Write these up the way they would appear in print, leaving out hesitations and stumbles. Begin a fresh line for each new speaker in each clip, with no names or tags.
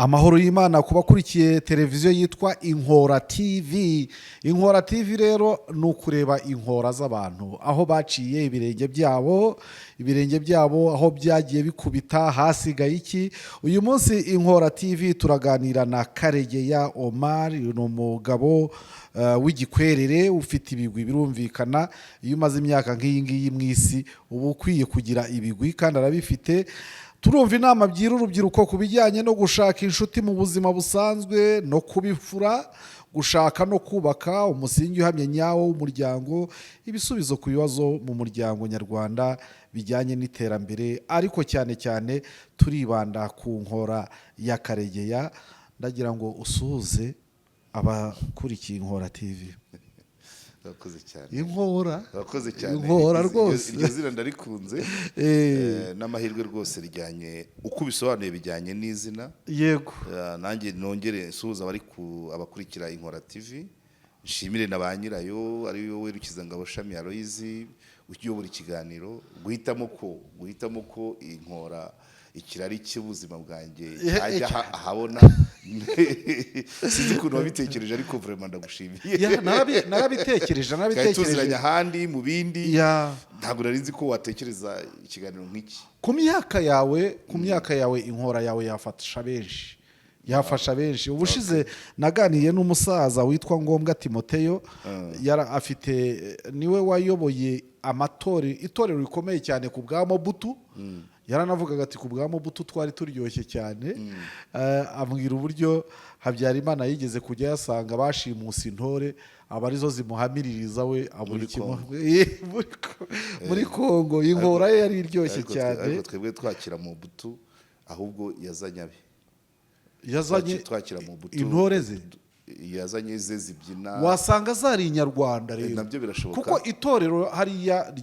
Amahoro y'Imana ku bakurikiye televiziyo yitwa Inkora TV. Inkora TV rero ni ukureba inkora z'abantu, aho baciye ibirenge byabo, ibirenge byabo aho byagiye bikubita, hasigaye iki? Uyu munsi Inkora TV turaganira na Karegeya Omar. Ni umugabo w'igikwerere ufite ibigwi. Birumvikana, iyo umaze imyaka nk'iyi ngiyi mu isi uba ukwiye kugira ibigwi, kandi arabifite. Turumva inama agira urubyiruko ku bijyanye no gushaka inshuti mu buzima busanzwe no kubifura, gushaka no kubaka umusingi uhamye nyawo w'umuryango, ibisubizo ku bibazo mu muryango nyarwanda bijyanye n'iterambere, ariko cyane cyane turibanda ku nkora ya Karegeya. Ndagira ngo usuhuze abakurikiye Inkora TV.
Urakoze cyane.
Inkora.
Urakoze cyane.
Inkora rwose.
Iryo zina ndarikunze. N'amahirwe rwose rijyanye uko ubisobanuye, bijyanye n'izina. Nanjye nongere nsuhuza abari ku abakurikira Inkora TV, nshimire na ba nyirayo, ari wowe Rukizangabo Shami Aloyizi uyobora ikiganiro, guhitamo ko Inkora, ikirari cy'ubuzima bwanjye, cyajya ahabona. Sinzi ukuntu wabitekereje, ariko vraiment ndagushimiye.
Ya, narabitekereje.
Twari
Narabitekereje.
tuziranye ahandi mu bindi, ntabwo nari nzi ko watekereza ikiganiro nk'iki.
Ku myaka yawe, inkora yawe yafasha benshi, yafasha benshi. Ubushize naganiye n'umusaza witwa Ngombwa Timoteyo, yara afite, niwe wayoboye amatorero, itorero rikomeye cyane ku bwa Mobutu. Yaranavugaga ati: "Ku bwa Mobutu twari turyoshye cyane." Ambwira uburyo Habyarimana yigeze kujya yasanga bashimuse intore, aba arizo zimuhamiririza, we abura
Muri
ikimo
Kongo.
Muri Kongo. Inkora ye yari iryoshye cyane.
Ariko twebwe twakira Mobutu, ahubwo yazanye abe.
Yazanye
Twakira Mobutu.
Intore ze.
Yazanye ze zibyina.
Wasanga zari inyarwanda rero.
Nabyo birashoboka.
Kuko itorero hariya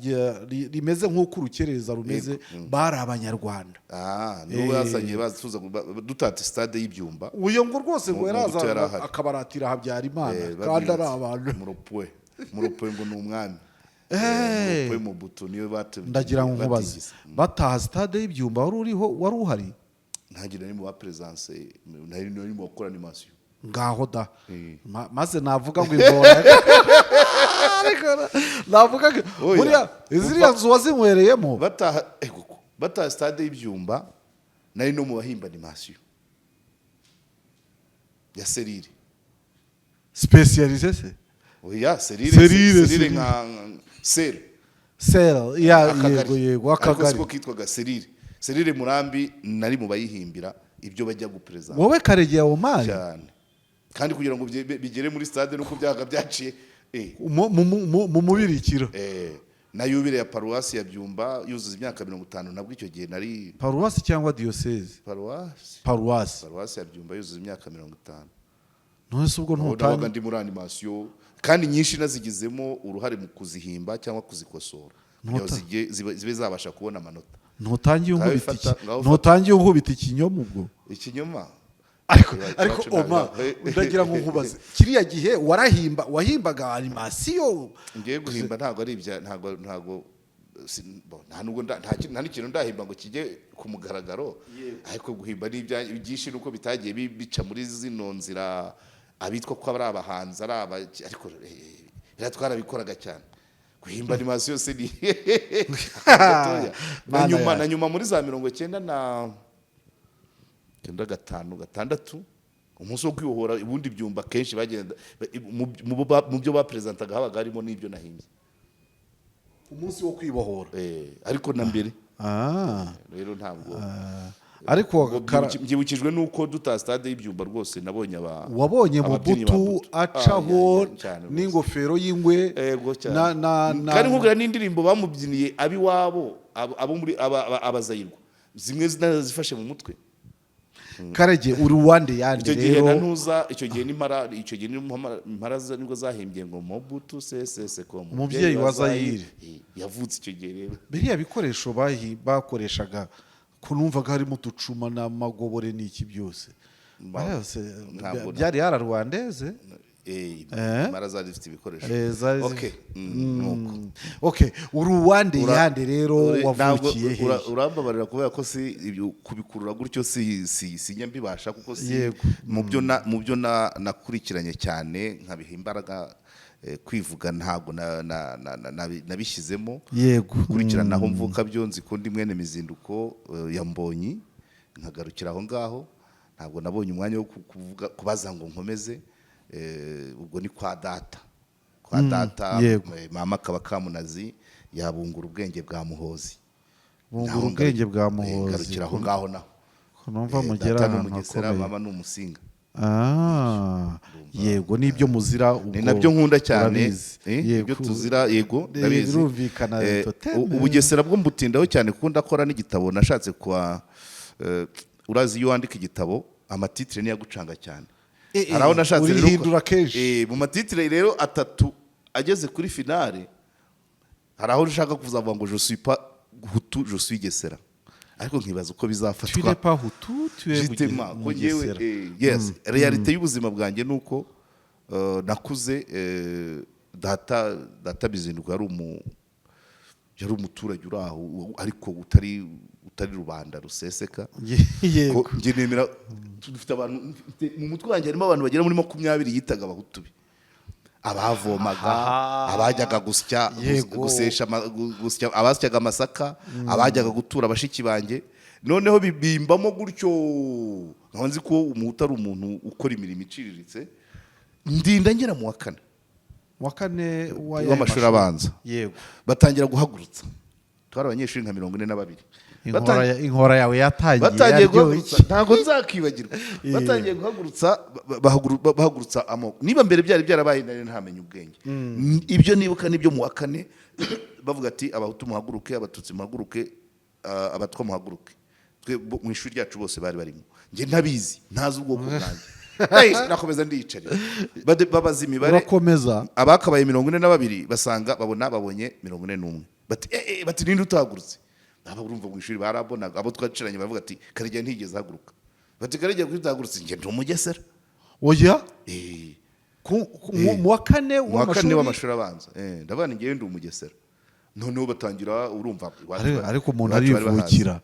rimeze nk'uko Urukerereza rumeze, bari Abanyarwanda.
Ah, nibo yazanye tuza dutata stade y'ibyumba.
Uyo ngo rwose ngo
Mobutu
yaraza
yari ahari.
akabaratira Habyarimana kandi
Babwira
ari
ati,
abantu.
Muropwe, Muropwe ngo ni umwami. Muropwe Mobutu niwe
Ndagira ngo nkubaze,
batigise.
bataha stade y'ibyumba wari uriho, wari uhari?
Ntange nari mu ba presence, nari mu bakora animation.
Ngaho da. Maze navuga ngo ingora, ariko navuga ngo
Oya.
buriya ziriya nzu wazinywereyemo.
Bataha, koko, bataha stade y'ibyumba nari no mu bahimba animation ya cellule.
Spécialisé se?
Oya, cellule.
Cellule,
cellule.
Cellule.
Nka sere.
Sera ya
Akagari.
Yego,
Ariko
akagari.
siko kitwaga cellule, cellule Murambi, nari mu bayihimbira ibyo bajya guperezanta.
Wowe Karegeya Omar?
Cyane, kandi kugira ngo bigere muri stade nuko byabaga byaciye
mu mubirikira.
Na yubile ya paruwasi ya Byumba yuzuza imyaka 50, nabwo icyo gihe nari
Paruwasi cyangwa diyoseze?
Paruwasi.
Paruwasi.
Paruwasi ya Byumba yuzuza imyaka 50.
None se ubwo
Aho nabaga
ntutanye
ndi muri animation, kandi nyinshi nazigizemo uruhare mu kuzihimba cyangwa kuzikosora kugira ngo zibe zabasha kubona amanota.
Ntutangiye
Ngaho
unkubita iki
ngaho fata.
Ntutangiye unkubita ikinyoma ubwo?
Ikinyoma?
Ariko ariko
Iwacu
Oma, ndagira ngo nkubaze, kiriya gihe warahimba, wahimbaga animation?
Ngiye guhimba ntabwo ari ibya, ntabwo bon, nta nubwo nta n'ikintu ndahimba ngo kijye ku mugaragaro, ariko guhimba ni ibya byinshi, nuko bitagiye bica muri zino nzira abitwa ko ari abahanzi ari aba, ariko biriya twarabikoraga cyane. Guhimba animation se ni gatoya. Na
Mana
nyuma
yanjye.
Na nyuma muri za 99, 6, umunsi wo kwibohora, ubundi byumba kenshi bagenda mu byo baperezantaga habaga harimo n'ibyo nahimbye.
Umunsi wo kwibohora?
Ariko na mbere. Rero ntabwo
Ariko
Ubwo mbyibukijwe nuko duta stade y'ibyumba rwose nabonye aba
Wabonye
ababyinnyi ba
Mobutu
Mobutu.
acaho
Ah, ya, cyane rwose.
n'ingofero y'ingwe?
Ego, cyane.
Na
Kandi nkubwira n'indirimbo bamubyiniye ab'iwabo, abo muri abazayirwa, zimwe zifashe mu mutwe.
Karege, uri uwande yande?
Icyo gihe na
Rero
ntuza, icyo gihe n'impara, icyo gihe n'impara nibwo zahimbye ngo Mobutu Sese Seko
Umubyeyi wa Zayire.
Yavutse icyo gihe rero.
Biriya bikoresho bakoreshaga, ko numvaga harimo uducuma n'amagobore n'iki byose, byose
Ntabwo
byari yararwandeze.
Impara zari zifite ibikoresho.
Zari
Okay, nuko.
Okay, uri uwande yande rero? Wavukiye he?
Urambabarira kubera ko si ibyo kubikurura gutyo, si sinjya mbibasha kuko si mu byo nakurikiranye cyane nkabiha imbaraga, kwivuga ntabwo nabishyizemo. Gukurikirana aho mvuka byo nzi ko ndi mwene Mizinduko ya Mbonyi, nkagarukira aho ngaho. Ntabwo nabonye umwanya wo kuvuga, kubaza ngo nkomeze. Ubwo ni kwa data, kwa data. Mama akaba Kamunazi, yabungura ubwenge bwa Muhozi.
Bungura
Naho
ubwenge bwa Muhozi.
Ngarukira aho ngaho naho.
Ko numva mugera
Data ni
ahantu
Umugesera,
hakomeye.
mama ni Umusinga.
Ah, yego, nibyo muzira ubwo.
Ni nabyo nkunda cyane.
Urabizi.
Ibyo tuzira, yego, ndabizi.
Birumvikana, totem.
Ubugesera bwo mbutindaho cyane kuko ndakora n'igitabo nashatse kwa urazi iyo wandika igitabo ama titre niyo agucanga cyane. Hari aho nashatse rero
Urihindura kenshi.
Mu ma titre rero atatu ageze kuri finale, hari aho ushaka kuzavuga ngo "Je suis pas Hutu, je suis Gesera", ariko nkibaza uko
Tu
bizafatwa.
n'es pas Hutu, tu es
Justement, ko njyewe
Mugesera.
Yes, réalité y'ubuzima bwanjye ni uko nakuze, data Bizinduka yari umuturage uri aho, ariko utari rubanda ruseseka. Ko njye nemera dufite abantu mu mutwe wanjye harimo abantu bagera muri 20 yitaga Abahutu be, abavomaga, abajyaga gusya, gusesha gusya, abasyaga amasaka, abajyaga gutura bashiki banjye. Noneho bibimbamo gutyo, nkaba nzi ko Umuhutu ari umuntu ukora imirimo iciriritse, ndinda ngera mu wa kane
Wa kane w'ayahe?
w'amashuri abanza. Batangira guhagurutsa, twari abanyeshuri nka 42.
Inkora yawe yatangiye
Batangiye
yaryoshye.
guhagurutsa, ntabwo nzakibagirwa, batangiye guhagurutsa, bahagurutsa amoko. Niba mbere byari byarabaye nari ntamenya ubwenge. Ibyo nibuka nibyo mu wa kane bavuga ati: "Abahutu muhaguruke, Abatutsi muhaguruke, Abatwa muhaguruke." Twe mu ishuri ryacu bose bari barimo, njye ntabizi, ntazi ubwoko bwanjye. Nakomeza ndiyicarira. Babaza imibare.
Urakomeza.
Abakabaye 42 basanga babona babonye 41. Bati bati: "Ninde utahagurutse?" Aba urumva mu ishuri barabonaga abo twacaranye, bavuga ati: "Karegeya ntigeze ahaguruka." Bati: "Karegeya, kuki utahagurutse?" "Njye ndi Umugesera."
Oya. Mu wa kane
Mu wa kane
w'amashuri?
w'amashuri abanza. Ndavuga ni njyewe ndi Umugesera. Noneho batangira, urumva iwacu
Ariko umuntu
iwacu bari bahazi.
arivukira.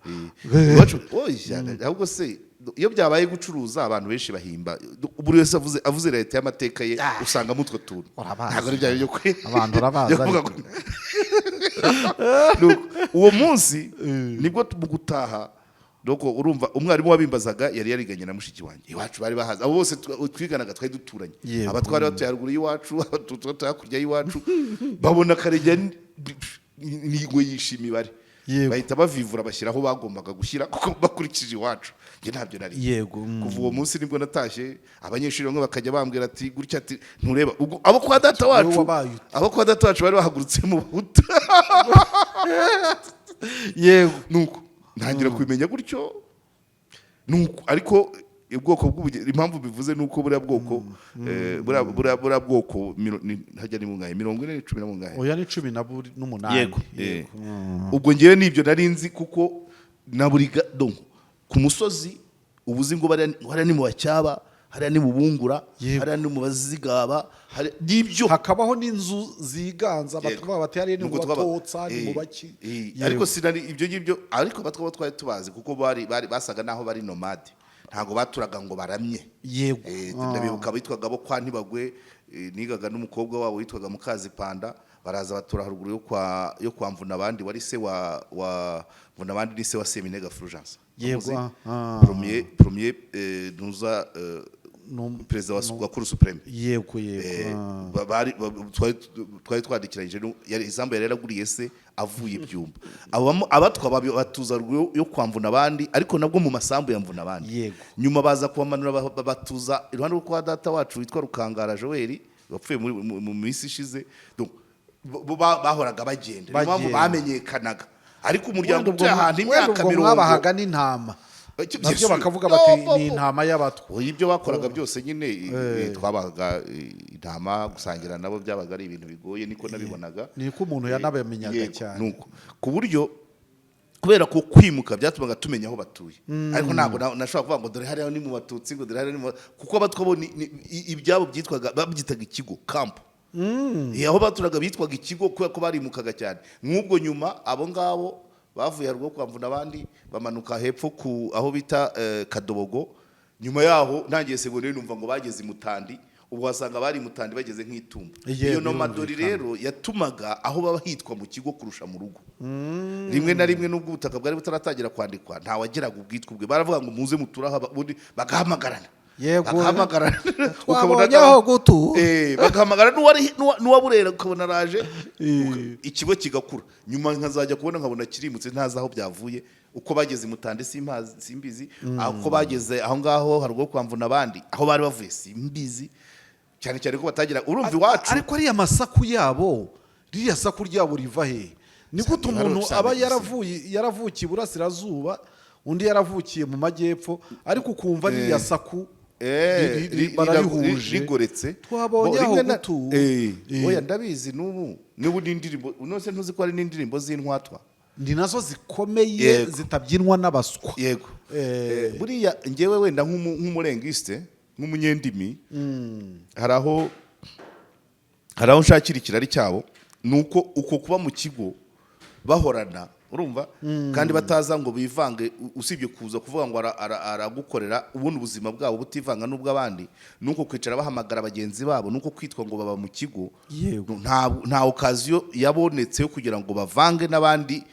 Oya, ahubwo se iyo byabaye gucuruza, abantu benshi bahimba, buri wese avuze leta y'amateka ye, usangamo utwo tuntu.
Urabazi.
Ntabwo ari bya byo
Abantu urabazi,
byo kuvuga
ariko.
Nuko, uwo munsi nibwo mu gutaha, donc urumva umwarimu wabimbazaga yari yariganye na mushiki wanjye. Iwacu bari bahazi, abo bose twiganaga, twari duturanye. Abatwari batuye haruguru y'iwacu, Abatutsi batuye hakurya y'iwacu, babona Karegeya ngo yishe imibare. Bahita bavivura, bashyira aho bagombaga gushyira kuko bakurikije iwacu. Njye ntabyo nari. Kuva uwo munsi nibwo natashye, abanyeshuri bamwe bakajya bambwira ati gutya, ati: "Ntureba ubwo abo kwa data
Wowe
wacu?"
wabaye ute?
Abo kwa data wacu bari bahagurutse mu Bahutu. Nuko ntangira kubimenya gutyo. Nuko ariko ubwoko impamvu bivuze nuko buriya bwoko, buriya bwoko hajya ni bungahe? 40, cumi na bungahe?
Oya, ni cumi n'umunani.
Yego. Ubwo ngewe nibyo nari nzi, kuko na buri donc ku musozi uba uzi ngo hariya ni mu Bacyaba, hariya ni mu Bungura, hariya ni mu Bazigaba, n'ibyo.
Hakabaho n'inzu ziganza, bakavuga bati: "Hariya ni mu
Nubwo
Batotsa, ni mu baki."
Ariko sinari ibyo ngibyo, ariko Abatwa bo twari tubazi kuko bari basaga naho bari nomade, ntabwo baturaga ngo baramye. Ndabibuka bitwaga bo kwa Ntibagwe, nigaga n'umukobwa wabo witwaga Mukazipanda. Baraza batura haruguru yo kwa Mvunabandi, wari se wa Mvunabandi, ni se wa Seminega Fulgence. Premier ntuza perezida wa Cour suprême.
yego yego
Bari twari twandikiranyije yari isambu yari yaraguriye se avuye ibyumba. Abo Abatwa batuza ruguru yo kwa Mvunabandi, ariko nabwo mu masambu ya Mvunabandi. Nyuma baza kubamanura, batuza iruhande rwo kwa data wacu witwa Rukangara Joel, wapfuye mu minsi ishize. Donc, bo bahoraga bagenda, niyo mpamvu
Bagenda.
bamenyekanaga, ariko umuryango
Wenda ubwo
utuye ahantu
wenda
imyaka
ubwo
40
mwabahaga n'intama, nabyo bakavuga bati: "Ni intama y'Abatwa."
Oya, ibyo bakoraga byose nyine, twabaga intama, gusangira nabo byabaga ari ibintu bigoye, niko nabibonaga.
Niko umuntu yanabamenyaga
Yego,
cyane.
Nuko ku buryo Kubera ko kwimuka byatumaga tumenya aho batuye, ariko ntabwo nashobora kuvuga ngo dore hariya ni mu Batutsi, ngo dore hariya ni mu, kuko Abatwa bo ibyabo byitwaga, babyitaga ikigo, camp. Aho baturaga bitwaga ikigo kubera ko barimukaga cyane. Nk'ubwo nyuma abo ngabo bavuye haruguru kwa Mvuna, abandi bamanuka hepfo ku aho bita Kadobogo. Nyuma yaho ntangiye segonderi numva ngo bageze i Mutandi. Ubwo wasanga bari i Mutandi bageze nk'itumba. Iyo nomadori rero yatumaga aho baba hitwa mu kigo kurusha mu rugo. Rimwe na rimwe, nubwo ubutaka bwari butaratangira kwandikwa, ntawageraga ubwitwa ubwe. Baravuga ngo muze muturaha, ubundi bagahamagarana. Bagahamagarana.
Twabonye aho gutura.
Bagahamagara n'uwaburera, ukabona araje, ikigo kigakura. Nyuma nkazajya kubona nkabona kirimutse, ntazi aho byavuye. Uko bageze i Mutandi simpazi, simbizi. Uko bageze aho ngaho haruguru kwa Mvuna, abandi aho bari bavuye simbizi, cyane cyane ko batagira, urumva, iwacu.
Ariko ariya masaku yabo, ririya saku ryabo riva he? Ni gute umuntu aba yaravukiye iburasirazuba, undi yaravukiye mu majyepfo, ariko ukumva ririya saku bararihuje?
Rigoretse.
Twabonye
Bo,
aho
rimwe
gutura.
Oya, ndabizi. N'ubu n'indirimbo nose ntuzi ko hari n'indirimbo z'intwatwa?
Ni nazo zikomeye, zitabyinwa n'abaswa.
Yego. Buriya njyewe wenda nk'umulinguiste, nk'umunyendimi, hari aho nshakira ikirari cyabo. Ni uko uko kuba mu kigo bahorana, urumva, kandi bataza ngo bivange, usibye kuza kuvuga ngo aragukorera, ubundi ubuzima bwabo butivanga n'ubw'abandi, ni uko kwicara bahamagara bagenzi babo, ni uko kwitwa ngo baba mu kigo. Nta occasion yabonetse yo kugira ngo bavange n'abandi.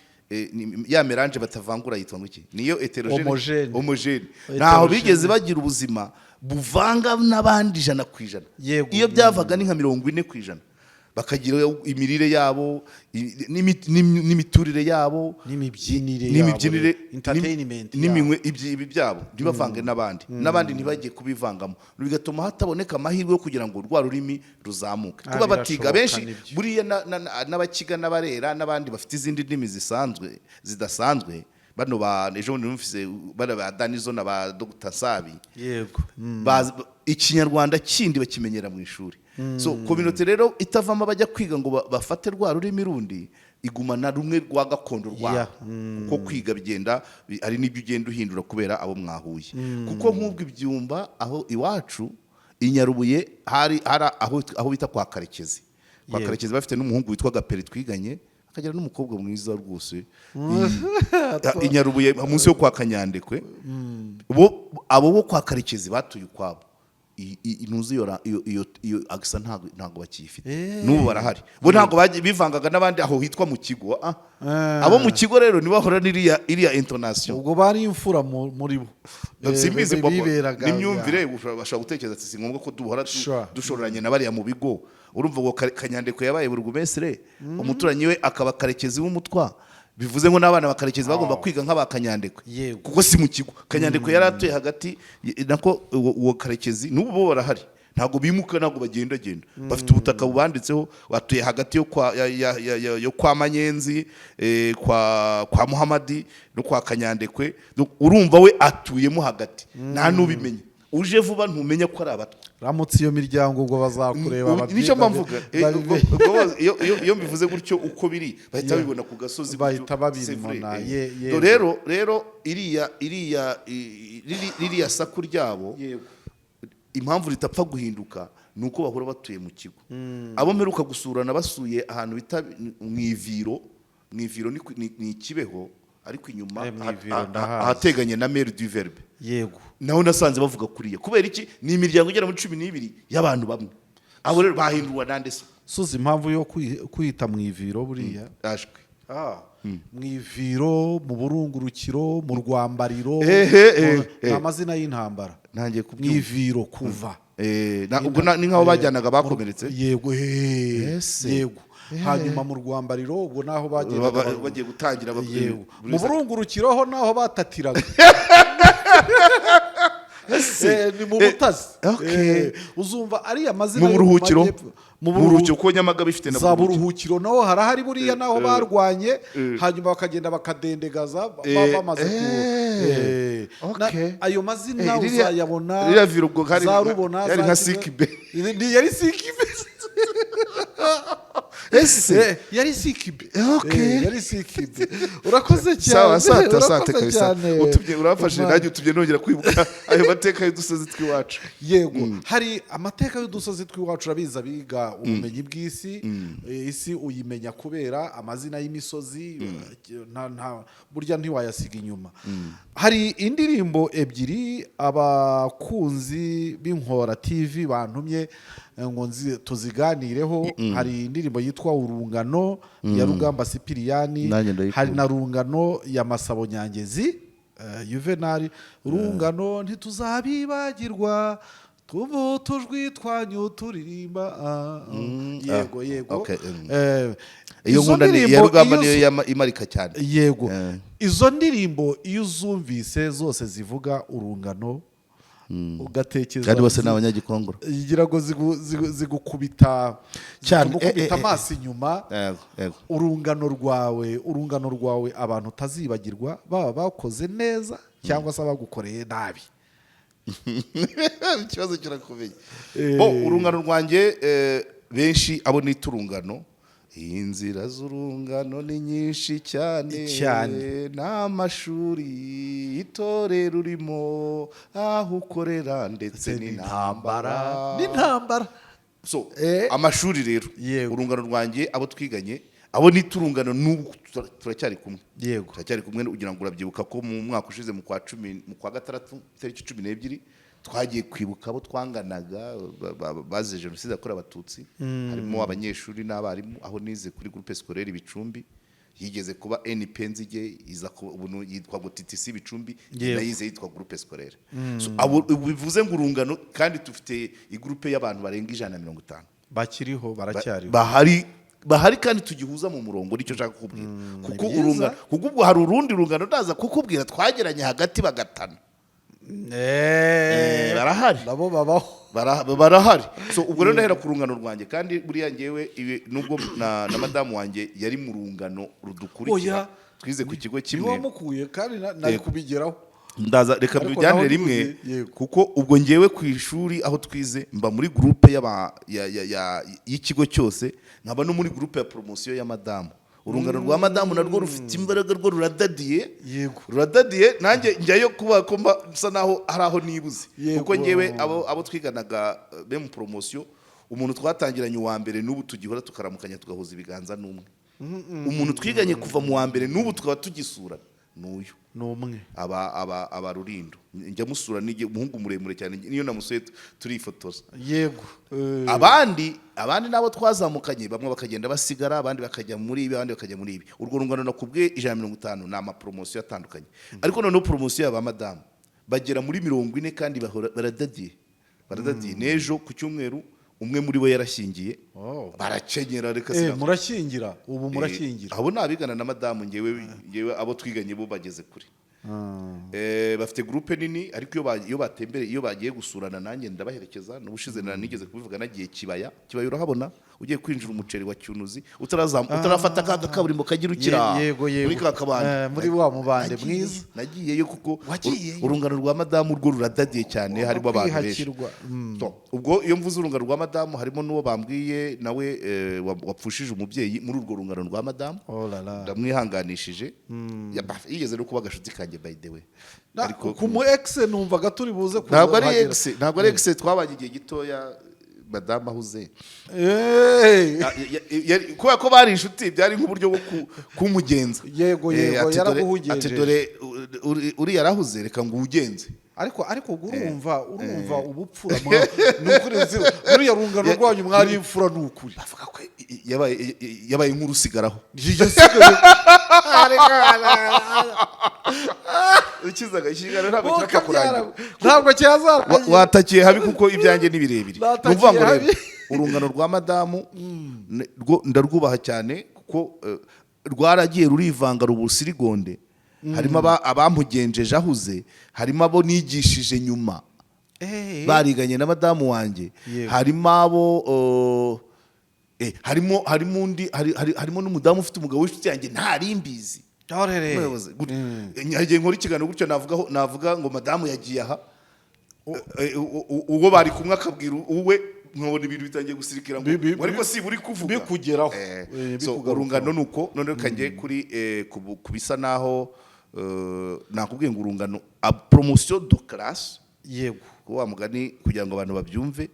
Ya mélange batavangura yitwa ngo iki? Niyo hétérogène.
Homogène.
Homogène. Ntaho
Hétérogène.
bigeze bagira ubuzima buvanga n'abandi 100%. Iyo byavaga ni nka 40%, bakagira imirire yabo, n'imiturire yabo,
n'imibyinire yabo,
n'imibyinire,
entertainment yabo.
N'iminywe, ibi byabo ntibavange n'abandi, n'abandi ntibajye kubivangamo, bigatuma hataboneka amahirwe yo kugira ngo rwa rurimi ruzamuke. Kuba batiga
Birashoboka,
benshi
nibyo.
buriya n'Abakiga n'Abarera n'abandi bafite izindi ndimi zisanzwe zidasanzwe, bano ba ejo bundi numvise bano ba Danizo na ba Dr Nsabi, Ikinyarwanda kindi bakimenyera mu ishuri. So communauté rero itavamo bajya kwiga ngo bafate rwa rurimi rundi, igumana rumwe rwa gakondo rwabo. Kuko kwiga bigenda hari n'ibyo ugenda uhindura kubera abo mwahuye. Kuko nk'ubwo ibyumba aho iwacu i Nyarubuye hari aho bita kwa Karekezi. Kwa Karekezi bafite n'umuhungu witwa Gaperi twiganye, akagira n'umukobwa mwiza rwose. I Nyarubuye munsi yo kwa Kanyandekwe, bo abo bo kwa Karekezi batuye ukwabo. Ntuzi iyo iyo agisa ntabwo bakiyifite. N'ubu barahari. Bo ntabwo bivangaga n'abandi aho hitwa mu kigo. Abo mu kigo rero nibo bahora n'iriya iriya intonation.
Ubwo bari imfura muri bo.
Simbizi, Bobo.
Biberaga
N'imyumvire, bashobora gutekereza ati si ngombwa ko duhora dushoreranye na bariya mu bigo. Urumva ngo Kanyandekwe yabaye burugumesire, umuturanyi we akaba Karekezi w'umutwa, bivuze ngo n'abana ba Karekezi bagomba kwiga nk'aba Kanyandekwe. Kuko si mu kigo, Kanyandekwe yari atuye hagati, nako uwo Karekezi n'ubu bo barahari, ntabwo bimuka, ntabwo bagendagenda, bafite ubutaka bubanditseho, batuye hagati yo kwa, ya, ya, ya, ya, yo kwa Manyenzi, kwa Muhamadi no kwa Kanyandekwe. Urumva we atuyemo hagati, nta n'ubimenya. Uje vuba ntumenya ko ari Abatwa.
Ramutse iyo miryango ubwo bazakureba.
Nicyo mpamvuga. Iyo mbivuze gutyo uko biri, bahita babibona ku gasozi gutyo,
Bahita babibona,
c'est vrai. Rero ririya saku ryabo, impamvu ritapfa guhinduka ni uko bahora batuye mu kigo. Abo mperuka gusurana basuye ahantu bita mu Iviro. Mu Iviro ni Kibeho, ariko inyuma
Mu Iviro ndahazi.
ahateganye na Mère du Verbe. Naho nasanze bavuga kuriya. Kubera iki? Ni imiryango igera muri 12 y'abantu bamwe. Abo rero bahindurwa nande se?
Suzi impamvu yo kwita mu Iviro buriya?
Ashwe.
Mu Iviro, mu Burungurukiro, mu Rwambariro, ni amazina y'intambara.
Ntangiye
Mu
kubyumva.
Iviro kuva
Ubwo ni nk'aho bajyanaga bakomeretse.
Yego.
Ese.
Yego. Hanyuma mu Rwambariro ubwo naho bagendaga
Bagiye gutangira
Yego. Mu Burungurukiro ho naho batatiraga. Ni mu Butasi. Uzumva ariya mazina
Mu
yo mu
Buruhukiro.
majyepfo.
Mu Buruhukiro, kuko Nyamagabe ifite na
za
Buruhukiro.
Buruhukiro naho harahari buriya, naho barwanye, hanyuma bakagenda bakadendegaza bamaze ku ayo mazina uzayabona.
Ririya viro ubwo
za Rubona,
yari
za
nka
Kigali.
sikibe.
Yari sikibe.
Ese
Yari sikibi.
Okay.
Yari sikibi. Urakoze cyane.
Sawa, asante, asante
Urakoze
kabisa.
cyane.
Utumye, urafashe.
Umwana.
Nanjye utumye nongera kwibuka ayo mateka y'udusozi tw'iwacu.
Yego, hari amateka y'udusozi tw'iwacu. Urabizi, abiga ubumenyi bw'isi, isi uyimenya kubera amazina y'imisozi. Burya ntiwayasiga inyuma. Hari indirimbo ebyiri abakunzi b'Inkora TV bantumye ngo tuziganireho. Hari indirimbo yitwa Urungano ya Rugamba Sipiriyani.
Nanjye ndayikunda.
Hari na Rungano ya Masabo Nyangezi Juvenal. Rungano, ntituzabibagirwa, twumva utujwi twanyu turirimba. Yego, yego.
Okay. Iyo
Izo
nkunda ni iya
ndirimbo
Rugamba,
iyo
niyo imarika cyane.
Yego. Izo ndirimbo iyo uzumvise zose zivuga urungano, ugatekereza
Kandi bose ni Abanyagikongoro.
Ngira ngo zigukubita
Cyane.
zituma ukubita amaso inyuma.
Yego, yego.
Urungano rwawe, urungano rwawe, abantu utazibagirwa, baba bakoze neza cyangwa se abagukoreye nabi.
Ikibazo kirakomeye. Bo, urungano rwanjye, benshi abo nita urungano, inzira z'urungano ni nyinshi cyane.
Cyane.
N'amashuri, itorero urimo, aho ukorera, ndetse n'intambara.
N'intambara.
So, amashuri rero, urungano rwanjye, abo twiganye, abo nita urungano, n'ubu turacyari kumwe. Turacyari kumwe. Ugira ngo urabyibuka ko mu mwaka ushize mu kwa 10, mu kwa gatandatu, itariki 12, twagiye kwibuka abo twanganaga bazize Jenoside yakorewe Abatutsi, harimo abanyeshuri n'abarimu, aho nize kuri Groupe Scolaire Bicumbi, yigeze kuba NP Nzige, iza ubu yitwa ngo TTC Bicumbi. Nayize yitwa Groupe Scolaire. So, abo bivuze ngo urungano, kandi dufite igroupe y'abantu barenga 150.
Bakiriho, baracyariho.
Bahari, bahari, kandi tugihuza mu murongo. Nicyo nshaka kukubwira, kuko
Ni byiza.
urungano, kuko ubwo hari urundi rungano ndaza kukubwira twageranye hagati bagatana. Barahari.
Nabo babaho.
Barahari. So ubwo rero ndahera ku rungano rwanjye, kandi buriya ngewe nubwo na madamu wanjye yari mu rungano rudukurikira,
Oya.
twize ku kigo
Niho
kimwe.
wamukuye, kandi nari kubigeraho.
Ndaza, reka
Ariko
mbijyanire
naho
rimwe.
Yego.
Kuko ubwo ngewe ku ishuri aho twize mba muri groupe y'aba y'ikigo cyose, nkaba no muri groupe ya promotion ya madamu. Urungano rwa madamu narwo rufite imbaraga, rwo ruradadiye. Ruradadiye. Nanjye njyayo kuba ko mba nsa naho hari aho nibuze. Kuko ngewe abo twiganaga, be mu promotion, umuntu twatangiranye uwa mbere n'ubu tugihora tukaramukanya tugahuza ibiganza n'umwe. Umuntu twiganye kuva mu wa mbere n'ubu tukaba tugisurana n'uyu.
Ni umwe.
Aba Rurindo, njya musura n'igihe, umuhungu muremure cyane, niyo namusuye turifotoza. Abandi nabo twazamukanye, bamwe bakagenda basigara, abandi bakajya muri ibi, abandi bakajya muri ibi. Urwo rungano nakubwiye 150 ni amapromotion atandukanye, ariko noneho promotion y'aba madamu bagera muri 40, kandi bahora baradadiye, baradadiye. N'ejo ku cyumweru umwe muri bo yarashyingiye. Barakenyera, reka
Murashyingira ubu, murashyingira.
Abo ni abigana na madamu. Ngewe abo twiganye bo bageze kure. Bafite groupe nini, ariko iyo batembereye, iyo bagiye gusurana, nanjye ndabaherekeza. N'ubushize nigeze kubivuga, nagiye Kibaya. Kibaya urahabona, ugiye kwinjira umuceri wa Cyunuzi, utarafata ka kaburimbo kagira ukira
Yego.
muri ka kabande.
Muri wa mubande mwiza.
Nagiyeyo kuko
Wagiyeyo?
Urungano rwa madamu rwo ruradadiye cyane, harimo abantu benshi.
Kwihakirwa.
So, ubwo iyo mvuze urungano rwa madamu, harimo n'uwo bambwiye nawe wapfushije umubyeyi muri urwo rungano rwa madamu.
Oh la la.
Ndamwihanganishije. Yigeze no kuba agashuti kanjye, by the way. Ariko
Ku mu ex numvaga turi buze kuza
ntabwo ari
kuhagera.
ex, ntabwo ari ex, twabanye igihe gitoya madamu ahuze. Kubera ko bari inshuti, byari nk'uburyo bwo kumugenza.
Yego,
Ati
yaraguhugenjeje.
Ati dore uriya arahuze, reka ngo uwugenze.
Ariko ubwo urumva ubupfura ni ukuri ruriya rungano rwanyu mwari imfura, ni ukuri.
Bavuga ko yabaye nk'urusigaraho.
Yasigaye.
Ukizaga ikiganiro ntabwo kirapfa kurangira.
Ntabwo cyazarangira.
Watakiye habi, kuko ibyanjye ni birebire. Ni
Natakiye
ukuvuga ngo rero
habi.
urungano rwa madamu rwo ndarwubaha cyane, kuko rwaragiye rurivanga ruba urusirigonde. Harimo abamugenjeje ahuze, harimo abo nigishije nyuma bariganye na madamu wanjye, harimo abo harimo undi harimo n'umudamu ufite umugabo w'inshuti yanjye ntari mbizi.
Dorere.
Umuyobozi, gutya. Hari igihe nkora ikiganiro gutyo, navuga ngo madamu yagiye aha, uwo bari kumwe akabwira uwe. Nkabona ibintu bitangiye gusirikira ngo ngo ariko si buri kuvuga
bikugeraho.
So
Bikugarukaho.
Urungano nuko noneho kangiye kuri ku bisa naho nakubwiye ngo urungano a promotion de classe, ko wa mugani, kugira ngo abantu babyumve,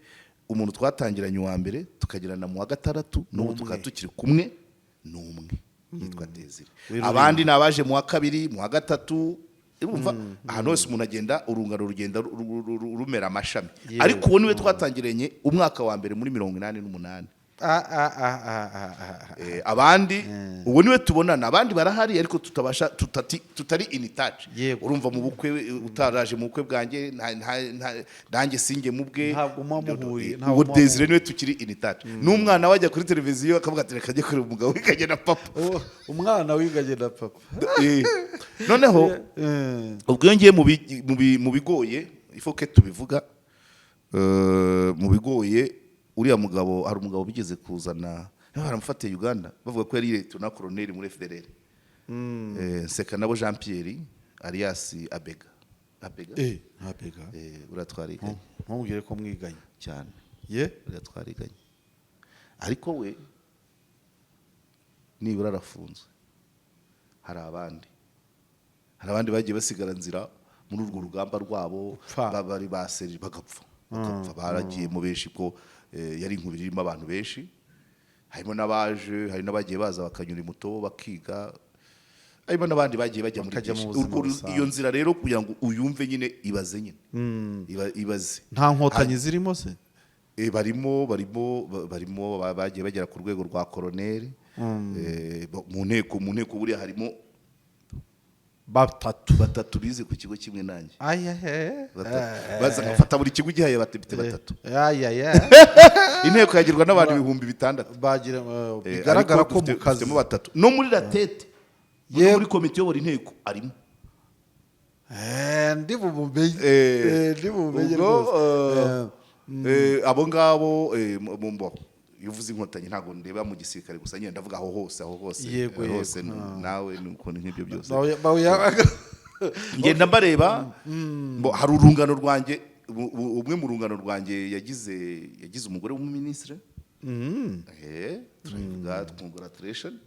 umuntu twatangiranye uwa mbere tukagirana mu wa gatandatu, n'ubu
N'umwe.
tukaba tukiri kumwe, ni umwe yitwa Desire.
W'Irulindo.
Abandi ni abaje mu wa kabiri, mu wa gatatu. Urumva ahantu hose umuntu agenda, urungano rugenda rumera amashami. Ariko uwo niwe twatangiranye umwaka wa mbere muri 88.
Ah, ah, ah, ah, ah, ah.
Abandi uwo niwe tubonana, abandi barahari ariko tutabasha tutari in touch. Urumva mu bukwe, utaraje mu bukwe bwanjye, nanjye sinjye mu bwe.
Ntabwo muba muhuye, ntabwo
Uwo
muba
Desire niwe tukiri in touch, n'umwana wajya kuri televiziyo akavuga ati: "Reka njye kureba umugabo wiganye na papa."
Oh, umwana wiganye na papa.
Noneho ubwo iyo ngiye mu bigoye, ifoke tubivuga, mu bigoye, uriya mugabo, hari umugabo bigeze kuzana niba baramufatiye Uganda, bavuga ko yari lieutenant colonel muri FDLR, Nsekanabo Jean Pierre alias Abega Abega.
Ntabega.
Uriya twariganye.
Ntumubwire ko mwiganye.
Cyane.
Ye.
Uriya twariganye, ariko we nibura arafunzwe. Hari abandi bagiye basigara nzira muri urwo rugamba rwabo.
Gupfa.
Bari baseri bagapfa, baragiye mu benshi ko yari inkubiri irimo abantu benshi, harimo n'abaje, hari n'abagiye baza bakanyura imuto bakiga, harimo n'abandi bagiye bajya muri
Bakajya mu
byinshi.
buzima busanzwe.
Iyo nzira rero kugira ngo uyumve nyine, ibaze nyine. Ibaze.
Nta nkotanyi zirimo se?
Barimo bagiye bagera ku rwego rwa koroneri. Mu nteko buriya harimo
Batatu.
batatu bize ku kigo kimwe nanjye.
Ayahe.
Batatu. Baza ngafata buri kigo igihaye abadepite batatu.
Ayaya.
Inteko yagirwa n'abantu 6000.
Bagira bigaragara
Ariko
ko mu kazi
dufitemo batatu no muri la tête no muri komite iyobora inteko arimo.
Ndi bumumenye. Ndi bumumenye
Ubwo,
rwose.
Abo ngabo, iyo uvuze inkotanyi ntabwo ndeba mu gisirikare gusa nyine, ndavuga aho hose, aho hose. Hose nawe ni ukuntu nk'ibyo byose. Ngenda mbareba hari urungano rwanjye, umwe mu rungano rwanjye yagize umugore w'umuminisitiri. Turabivuga, congratulation.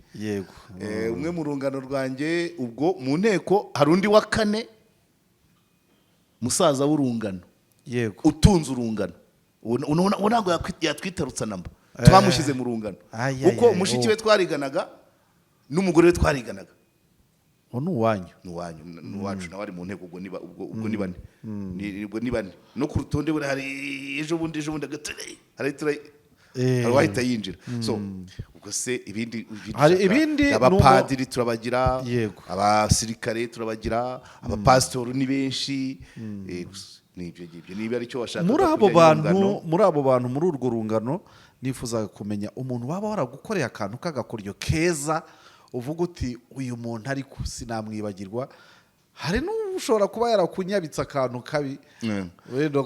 Umwe mu rungano rwanjye, ubwo mu nteko hari undi wa kane, musaza w'urungano utunze urungano. Uwo ntabwo yatwitarutsa namba twamushyize mu rungano,
Ay, ay,
kuko
ay,
mushiki
oh.
we twariganaga n'umugore we twariganaga.
Uwo ni uwanyu.
Ni uwanyu, ni uwacu, nawe ari mu nteko. Ubwo niba ubwo ni bane. Ubwo ni bane no ku rutonde buriya hari ejo bundi hari hari uwahita yinjira. So ubwo se ibindi
Hari
ushaka,
ibindi
abapadiri turabagira, abasirikare turabagira, abapasitori ni benshi. Gusa ni ibyo ngibyo niba aricyo washakaga
Muri abo
kujyanye
bantu,
n'urungano.
muri abo bantu, muri urwo rungano, nifuzaga kumenya umuntu waba waragukoreye akantu k'agakoryo keza, uvuga uti: "Uyu muntu ariko sinamwibagirwa." Hari n'ushobora kuba yarakunyabitse akantu kabi, wenda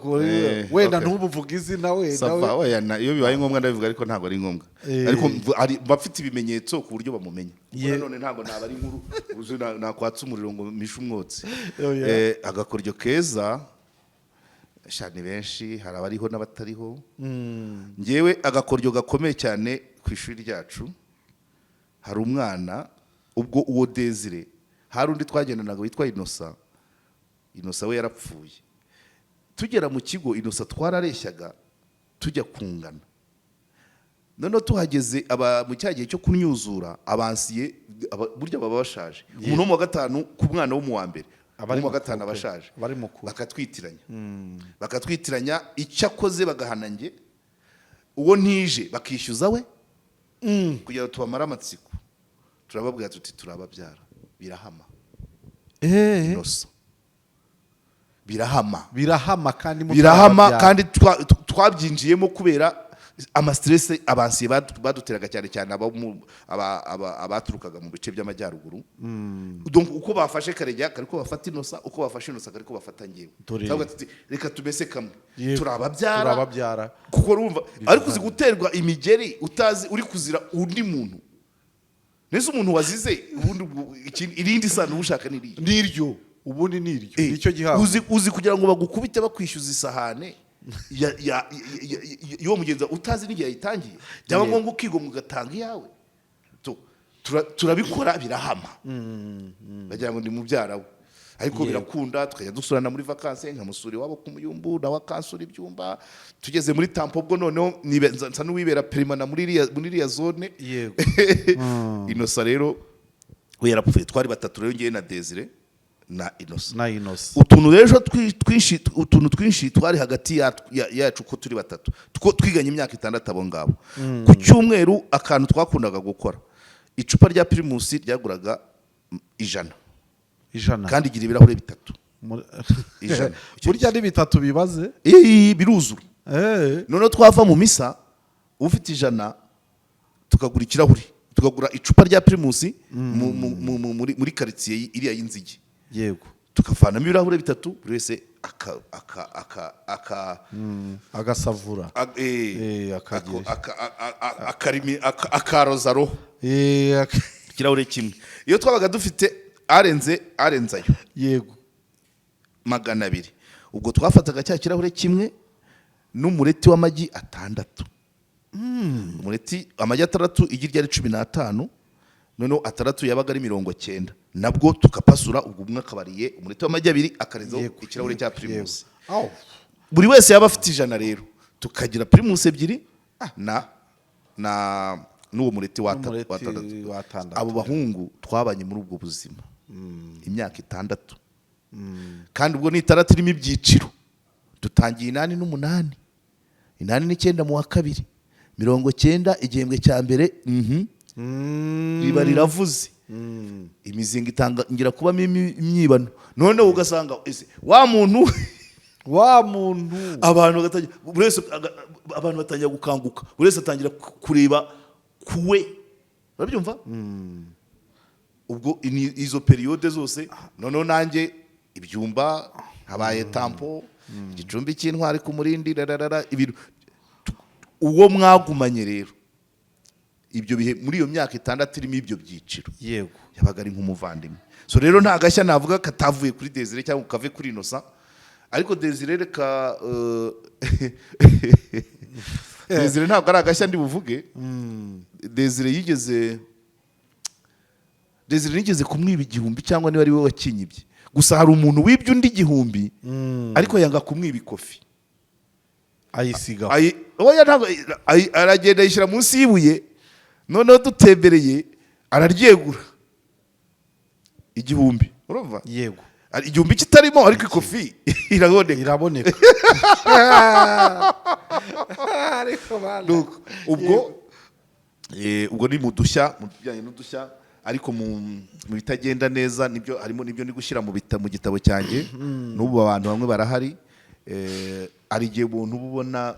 wenda ntumuvuge izina wenda.
Ça va, oya, iyo bibaye ngombwa ndabivuga, ariko ntabwo ari ngombwa. Ariko mba mfite ibimenyetso ku buryo bamumenya. Kuko nanone ntabwo naba ari inkuru uzi nakwatsa umuriro ngo mishe umwotsi.
Oh, yeah.
Agakoryo keza sha ni benshi, hari abariho n'abatariho. Ngewe agakoryo gakomeye cyane ku ishuri ryacu, hari umwana, ubwo uwo Desire, hari undi twagendanaga witwa Inosa. Inosa we yarapfuye. Tugera mu kigo, Inosa twarareshyaga tujya kungana. Noneho tuhageze, aba mu cya gihe cyo kunyuzura abansiye, burya baba bashaje, umuntu wo mu wa gatanu ku mwana wo mu wa mbere,
Aba ari
wo mu wa
mukuru
gatanu
pe.
aba ashaje.
Aba ari mukuru.
Bakatwitiranya, icyo akoze bagahana njye, uwo ntije bakishyuza we kugira ngo tubamare amatsiko. Turababwira tuti: "Turababyara." Birahama. Inosa birahama.
Birahama kandi
Birahama.
mutarababyara.
Kandi twabyinjiyemo kubera ama stress abansiye baduteraga, cyane cyane abaturukaga mu bice by'amajyaruguru. Donc uko bafashe Karegeya kariko bafata Inosa, uko bafashe Inosa kariko bafata ngewe.
Dore.
Turavuga tuti: "Reka tumese kamwe." Turababyara.
Turababyara.
Kuko urumva ariko uzi guterwa imigeri utazi uri kuzira undi muntu nese umuntu wazize ubundi irindi sano uba ushaka ni irihe?
Niryo, ubundi niryo, nicyo gihango.
Uzi kugira ngo bagukubite bakwishyuza isahane. y'uwo mugenzi wawe utazi n'igihe yayitangiye, byaba ngombwa ukigomwa ugatanga iyawe. Turabikora birahama, bagira ngo ni mubyara we, ariko birakunda, tukajya dusurana muri vacances, nkamusura iwabo ku Muyumbu, nawe akansura ibyumba. Tugeze muri tampon, ubwo noneho nsa n'uwibera permanent muri iriya zone. Inosa rero we yarapfuye. Twari batatu rero, ngewe na Desire na Inosa.
Na Inosa.
Utuntu rero twinshi, utuntu twinshi twari hagati yacu uko turi batatu. Twiganye imyaka 6 abo ngabo. Ku cyumweru akantu twakundaga gukora, icupa rya Primus ryaguraga 100.
100.
Kandi igira ibirahure bitatu. 100.
Burya ni bitatu bibaze.
Biruzura. Noneho twava mu misa, ufite 100, tukagura ikirahuri, tukagura icupa rya Primus muri karitsiye iriya y'Inzige, tukavanamo ibirahure bitatu, buri wese aka aka aka aka
Agasavura. Akagira.
Akaroza roho. Ikirahure kimwe, iyo twabaga dufite arenze ayo 200, ubwo twafataga cya kirahure kimwe n'umureti w'amagi 6. Umureti, amagi 6, igi ryari 15, noneho 6 yabaga ari 90, nabwo tukapasura. Ubwo umwe akabariye umureti w'amagi 2, akarenzaho ikirahure cya Primus.
Aho.
Buri wese yaba afite 100 rero, tukagira Primus ebyiri na n'uwo mureti
N'umureti
wa 6.
wa 6.
Abo bahungu twabanye muri ubwo buzima imyaka 6, kandi ubwo ni 6 irimo ibyiciro. Dutangiye 88, 89 mu wa kabiri, 90 igihembwe cya mbere, riba riravuze, imizinga itangira kubamo imyibano. Noneho ugasanga ese wa muntu
Wa muntu.
Abantu bagatangira, buri wese abantu batangira gukanguka, buri wese atangira kureba kuwe, urabyumva? Ubwo ni izo période zose. Noneho nanjye ibyumba habaye tampon, igicumbi cy'intwari ku Murindi, rararara, ibintu uwo mwagumanye rero ibyo bihe, muri iyo myaka 6 irimo ibyo byiciro, yabaga ari nk'umuvandimwe. So rero nta gashya navuga katavuye kuri Desire cyangwa kave kuri Inosa, ariko Desire, reka, Desire ntabwo ari agashya ndi buvuge. Desire yigeze, Desire nigeze kumwiba 1000, cyangwa niba ari we wakinyibye. Gusa hari umuntu wibye undi 1000, ariko yanga kumwiba ikofi.
Ayisigaho.
Oya, ntabwo aragenda ayishyira munsi y'ibuye. Noneho dutembereye araryegura 1000, urumva?
Yego.
Ari 1000 kitarimo, ariko ikofi iraboneka.
Iraboneka, ariko bana.
Nuko, ubwo ni mu dushya, mu bijyanye n'udushya, ariko mu bitagenda neza nibyo harimo, nibyo ndi gushyira mu gitabo cyanjye. N'ubu abantu bamwe barahari. Hari igihe umuntu uba ubona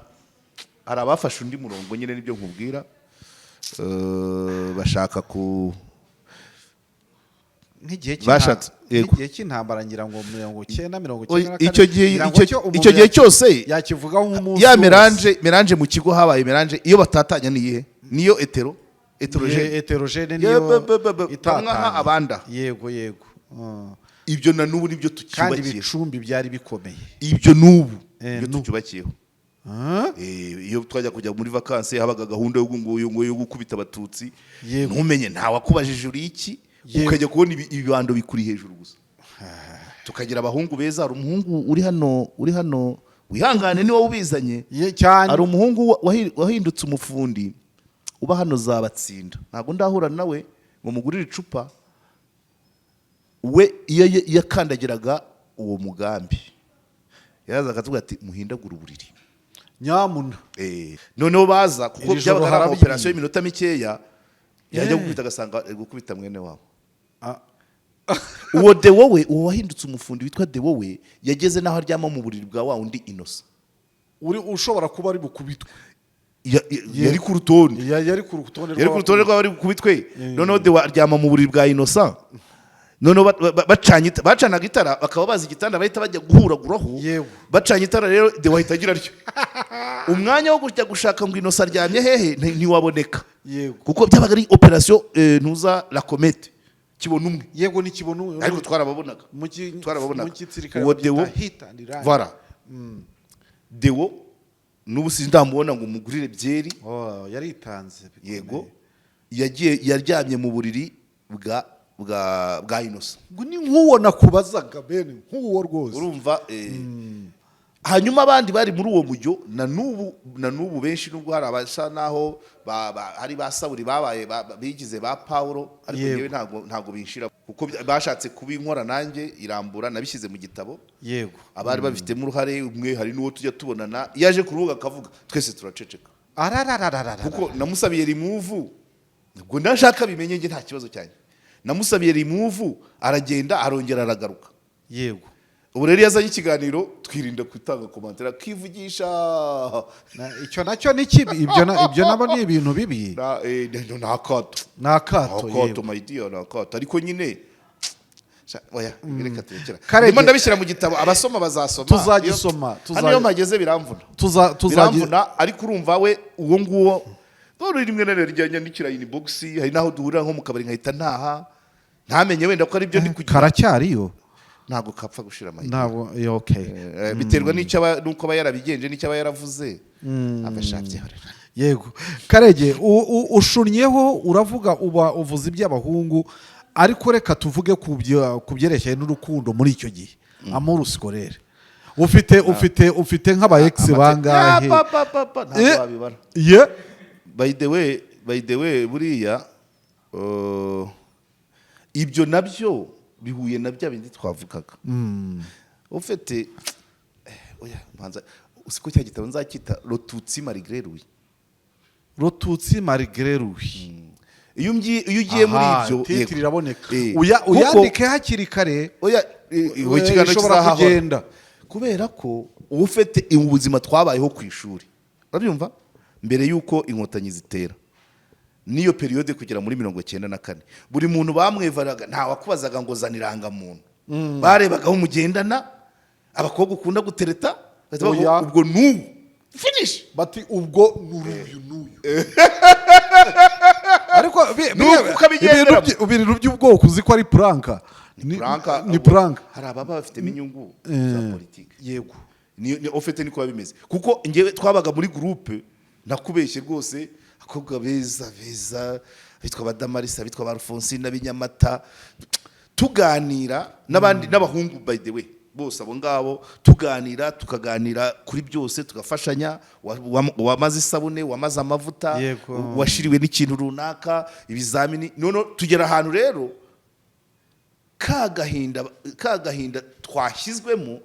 hari abafashe undi murongo nyine, nibyo nkubwira. Bashaka ku
Nk'igihe
Bashatse, yego.
Nk'igihe cy'intambara, ngira ngo 90, 94.
Icyo gihe
Ngira ngo cyo umuntu
icyo gihe cyose
yakivugaho nk'umunsi
ya
wose.
Mélange mu kigo habaye mélange. Iyo batatanya ni iyihe? Niyo hétérogène.
Hétérogène.
Ye,
Niyo
be, bamwe aha,
itatanye.
abandi aha.
Yego.
Ibyo na n'ubu nibyo
Kandi
tucyubakiyeho.
Ibicumbi byari bikomeye.
Ibyo n'ubu nibyo
N'ubu.
tucyubakiyeho.
Ah?
Iyo twajya kujya muri vacances, habaga gahunda yo gukubita Abatutsi. Ntumenye, ntawakubajije uri iki. Ukajya kubona ibibando bikuri hejuru gusa. Tukagira abahungu beza. Hari umuhungu uri hano, wihangane ni wowe ubizanye.
Ye, cyane.
Hari umuhungu wahindutse umufundi, uba hano za Batsinda. Ntabwo ndahura nawe ngo mugurire icupa. We iyo yakandagiraga uwo mugambi, yarazaga akatubwira ati: "Muhindagure uburiri."
Nyamuna.
Noneho baza kuko
Iri joro
byabaga ari
harabiye.
operasiyo y'iminota mikeya, yajya gukubita agasanga ari gukubita mwene wabo. Uwo Dewowe, uwo wahindutse umufundi witwa Dewowe, yageze n'aho aryama mu buriri bwa wa wundi Inosa.
Uri ushobora kuba ari bukubitwe.
Yari ku rutonde.
Yari ku rutonde.
Yari ku rutonde rw'abari bukubitwe. Noneho Dewa aryama mu buriri bwa Inosa. Noneho bacanaga itara, bakaba bazi igitanda bahita bajya guhuraguraho. Bacanye itara rero, Dewa ahita agira atyo, umwanya wo kujya gushaka ngo Inosa aryamye hehe ntiwaboneka, kuko byabaga ari operasiyo, ntuza la comète kibona umwe.
Yego, ni kibona umwe.
Ariko twarababonaga.
Mu
Twarababonaga.
Mu gisirikare
Uwo
babyita
Dewo
hit and run.
Vara. Deo n'ubu sindamubona ngo mugurire byeri.
Oh, yaritanze bikomeye.
Yego, yagiye yaryamye mu buriri bwa Innocent.
Ngo ni nk'uwo nakubazaga, bene nk'uwo rwose.
Urumva, hanyuma abandi bari muri uwo mujyo na n'ubu benshi, nubwo hari abasa naho hari ba Sawuri babaye bigize ba Paulo, ariko njyewe ntabwo binshira, kuko bashatse kubinkora nanjye irambura nabishyize mu gitabo. Abari babifitemo uruhare, umwe hari n'uwo tujya tubonana, iyo aje ku rubuga akavuga twese turaceceka,
Arararararara.
kuko namusabiye rimuvu. Ubwo ndashaka bimenye, njye nta kibazo cyanjye. Namusabiye rimuvu, aragenda, arongera aragaruka. Ubu rero iyo azanye ikiganiro twirinda gutanga commentaire, akivugisha.
Icyo nacyo ni kibi. Ibyo nabo ni ibintu bibi.
Ni akato.
Ni akato.
Akato. My dear, ni akato, ariko nyine oya, reka turekera. Ndimo ndabishyira mu gitabo, abasoma bazasoma.
Tuzagisoma,
Hano iyo mpageze biramvuna. Biramvuna, ariko urumva we uwo nguwo dore rimwe na rimwe rya nyandikira inbox, hari n'aho duhurira nko mu kabari nkahita ntaha ntamenye wenda ko ari byo ndi kugira.
Karacyariyo?
Ntabwo kapfa gushira amahirwe.
Ntabwo, okay.
Biterwa n'icyo aba, n'uko aba yarabigenje n'icyo aba yaravuze, abashabyihorera.
Yego, Karege, ushunnyeho uravuga, uba uvuze iby'abahungu, ariko reka tuvuge ku byerekeye n'urukundo muri icyo gihe, amour scolaire. Ufite nk'aba ex bangahe?
Ntabwo wabibara.
Ye.
By the way, buriya ibyo nabyo bihuye na bya bindi twavugaga ufite. Oya, mbanza usiko cya gitabo nzacyita Le Tutsi malgré lui.
Le Tutsi malgré lui.
Iyo ugiye muri ibyo,
titre
yego.
iraboneka. Uyandike hakiri kare.
Oya, ikiganiro
ishobora
kizahahora.
Kugenda.
Kubera ko uba ufite ubuzima twabayeho ku ishuri, urabyumva, mbere y'uko Inkotanyi zitera, n'iyo période kugera muri 94, buri muntu bamwevaraga, nta wakubazaga ngo zana irangamuntu. Barebaga aho mugendana, abakobwa ukunda gutereta, bahita bavuga,
Oya.
ubwo n'ubu finish.
Bati ubwo n'uyu n'uyu, ariko
Ni uko ukabigenderamo.
Ibintu by'ubwoko uzi ko ari prank.
Prank.
Ni prank.
Hari ababa bafitemo inyungu za politiki. Ni ofete, niko biba bimeze, kuko njyewe twabaga muri groupe, nakubeshye rwose, abakobwa beza beza, bitwa ba Damarisa, bitwa ba Alphonsine b'inyamata, tuganira n'abandi n'abahungu, by the way, bose abo ngabo tuganira, tukaganira kuri byose, tugafashanya, wamaze isabune, wamaze amavuta, washiriwe n'ikintu runaka, ibizamini. None tugera ahantu rero ka gahinda twashyizwemo,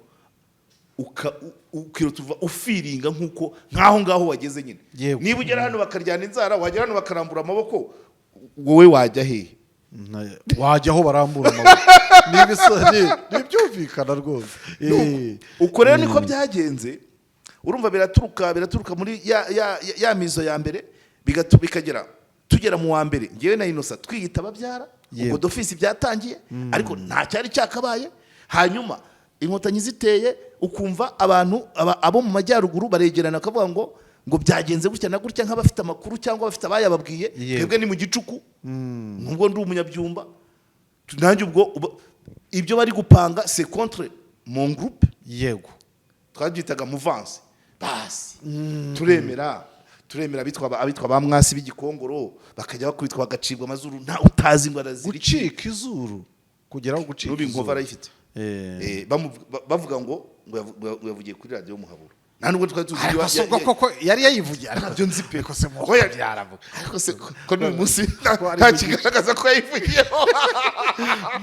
ukirota uva ufiringa nk'uko nk'aho ngaho wageze nyine. Niba ugera hano bakaryana inzara, wagera hano bakarambura amaboko, wowe wajya hehe?
Wajya aho barambura amaboko. Ni ibyumvikana rwose.
Uko rero niko byagenze. Urumva biraturuka muri ya mizo ya mbere, bikagera tugera mu wa mbere, ngewe na Innocent twiyita ababyara. Ubwo d'office byatangiye, ariko nta cyari cyakabaye. Hanyuma Inkotanyi ziteye, ukumva abantu abo mu majyaruguru baregerana bakavuga ngo byagenze gutya na gutya, nk'abafite amakuru cyangwa bafite abayababwiye. Twebwe ni mu gicuku, nubwo ndi umunyabyumba, nanjye ubwo ibyo bari gupanga c'est contre mon groupe. Twabyitaga mouvance. Basi turemera, abitwa ba Mwasi b'Igikongoro bakajya bakubitwa, bagacibwa amazuru, nta utazi ngo arazira iki.
Gucika izuru, kugeraho gucika
N'ubu inkovu
izuru.
arayifite. Bavuga ngo yavugiye kuri radiyo Muhabura, nta nubwo twari tuzi
Ariko
ibyo
si ubwo koko yari yayivugiye? Ariko
Ntabyo nzi pe.
Ariko se
Ko
mwuka byaravuga.
Ariko se ko n'uyu munsi
Ko ari
nta
kugira-
kigaragaza ko yayivugiyeho?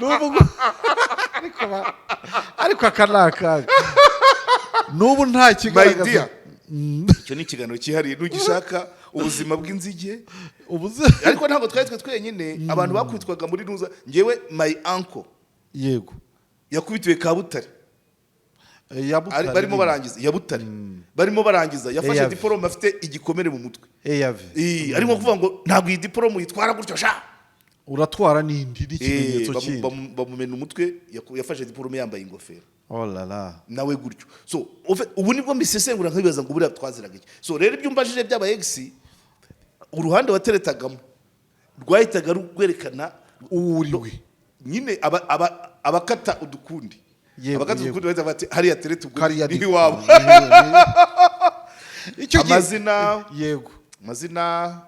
N'ubu ariko aka ni akaga, n'ubu nta
My
kigaragaza.
dear, icyo ni ikiganiro cyihariye ntugishaka, ubuzima bw'inzige.
Ubuze.
Ariko ntabwo twari twe twenyine, abantu bakubitwaga muri nuza. Ngewe my uncle yakubitiwe Kabutare.
Ya Butare.
Barimo
Nyine.
barangiza ya Butare, barimo barangiza, yafashe
EAV.
diporome afite igikomere mu mutwe.
EAV.
Arimo kuvuga ngo ntabwo iyi diporome uyitwara gutyo sha.
Uratwara n'indi n'ikimenyetso kindi.
Bamumena umutwe, yafashe diporome yambaye ingofero.
Oh la la.
Nawe gutyo. So ubu nibwo mbisesengura nkibaza ngo buriya twaziraga iki? So rero ibyo umbajije by'aba ex, uruhande wateretagamo rwahitaga rwerekana
Uwo uriwe.
Nyine abakata udukundi, abakata udukundi bahita bati hariya tereta ubwo
Kariya
ni
ni
iwabo.
Icyo gihe-
Amazina. Amazina,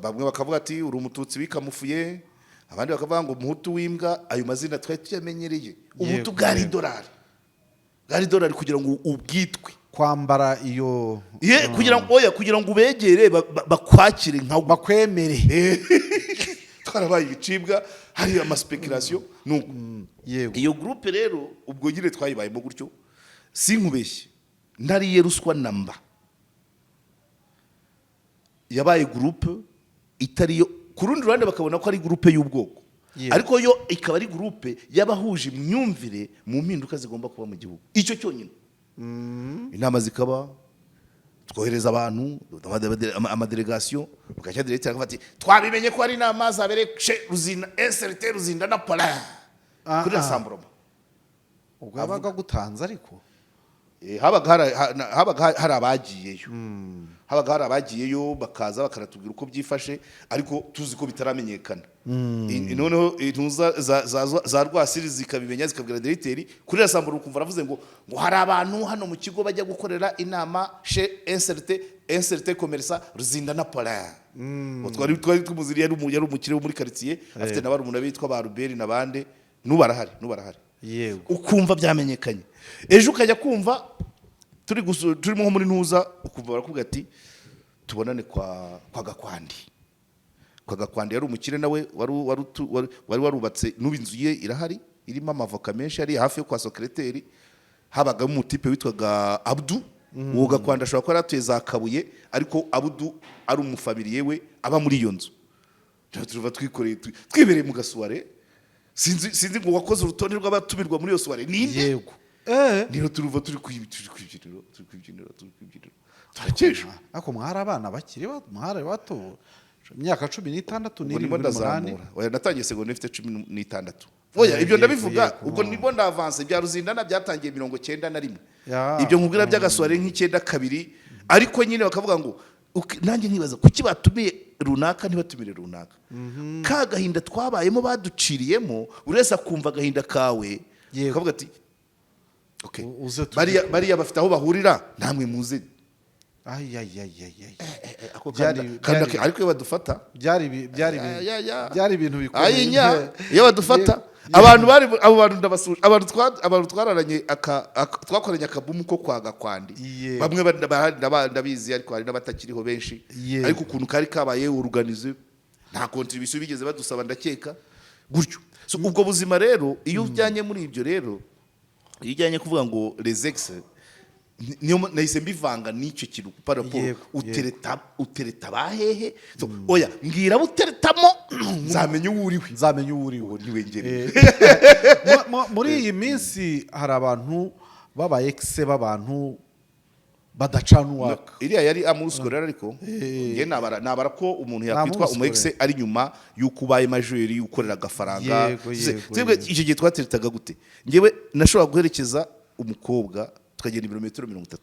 bamwe bakavuga ati uri Umututsi wikamufuye, abandi bakavuga ngo Umuhutu w'imbwa. Ayo mazina twari tuyamenyereye. Ubuhutu bwari idolari, bwari idolari kugira ngo ubwitwe.
Kwambara iyo
Ye, kugira ngo, oya, kugira ngo ubegere bakwakire nkawe,
bakwemere.
Twarabaye ibicibwa, hari amaspéculation nuko. Iyo groupe rero, ubwo nyine twayibayemo gutyo. Sinkubeshye, ntariye ruswa namba. Yabaye groupe itari yo. Ku rundi ruhande bakabona ko ari groupe y'ubwoko, ariko yo ikaba ari groupe y'abahuje imyumvire mu mpinduka zigomba kuba mu gihugu. Icyo cyonyine. Inama zikaba, twohereza abantu, amadélégation, bugacya directeur akavuga ati twabimenye ko hari inama zabereye chez Ruzinda, SRT Ruzinda na Paulin, kuri rassemblement.
Ubwo yabaga agutanze ariko.
Habaga hari abagiyeyo, habaga hari abagiyeyo bakaza bakanatubwira uko byifashe, ariko tuzi ko bitaramenyekana. Noneho intuza za rwasiri zikabimenya, zikabwira directeur kuri rassemblement, ukumva aravuze ngo hari abantu hano mu kigo bajya gukorera inama chez SRT, SRT commerçant Ruzinda na Paulin. Ngo twari tumuzi, yari umukire wo muri quartier, afite na barumuna bitwa ba Ruberi n'abandi. N'ubu arahari, n'ubu arahari. Ukumva byamenyekanye, ejo ukajya kumva turimo nko muri ntuza, ukumva barakubwira ati tubonane kwa Gakwandi. Kwa Gakwandi yari umukire nawe, wari warubatse, n'ubu inzu ye irahari, irimo amavoka menshi, ari hafi yo kwa secrétaire. Habagamo umutype witwaga Abdu. Uwo Gakwandi ashobora kuba yaratuye za Kabuye, ariko Abdu ari umufamiliye we, aba muri iyo nzu. Tuba twikoreye, twibereye mu gasoirée, sinzi ngo wakoze urutonde rw'abatumirwa muri iyo soirée ninde. Niyo turuva turi kwibyiniro, turi kwibyiniro, turi kwibyiniro, turakesha.
Ariko mwari abana bakiri bato, mwari bato, imyaka 16
Ubwo ndimo
n'irindwi n'umunani.
ndazamura. Oya, natangiye secondaire mfite 16. Oya, ibyo ndabivuga. Ubwo ndimo ndavanse. Bya Ruzindana byatangiye 91. Ibyo nkubwira by'agasoirée nk'92. Ariko nyine bakavuga ngo nanjye nkibaza kuki batumiye runaka ntibatumire runaka. Ka gahinda twabayemo baduciriyemo, buri wese akumva agahinda kawe, akavuga ati okay,
Uze tujye.
Bariya bafite aho bahurira, namwe muze.
Ay, ay, ay, ay, ay.
Ako ariko iyo badufata Ya, ya, ya.
Byari ibintu bikomeye.
Ayinya, iyo badufata abantu bari abo bantu, ndabasuje, abantu twararanye twakoranye akabumu ko kwa Gakwandi. Bamwe barahari, ndabizi, ariko hari n'abatakiriho benshi. Ariko ukuntu kari kabaye organisé, nta contribution bigeze badusaba, ndakeka gutyo. So, ubwo buzima rero, iyo ujyanye muri ibyo rero, iyo ujyanye kuvuga ngo les ex, niyo nahise mbivanga n'icyo kintu par rapport utereta bahehe. So, oya, mbwira abo uteretamo, nzamenya uwo uriwe.
Nzamenya uwo uriwe.
Uwo niwe.
Muri iyi minsi hari abantu b'aba ex b'abantu badacana uwaka.
Iriya yari amour scolaire, ariko njye nabara ko umuntu yakwitwa
Amour
umu ex ari nyuma y'uko ubaye majeur, ukorera agafaranga. Twebwe icyo gihe twateretaga gute? Njyewe nashobora guherekeza umukobwa, tukagenda ibirometero 30,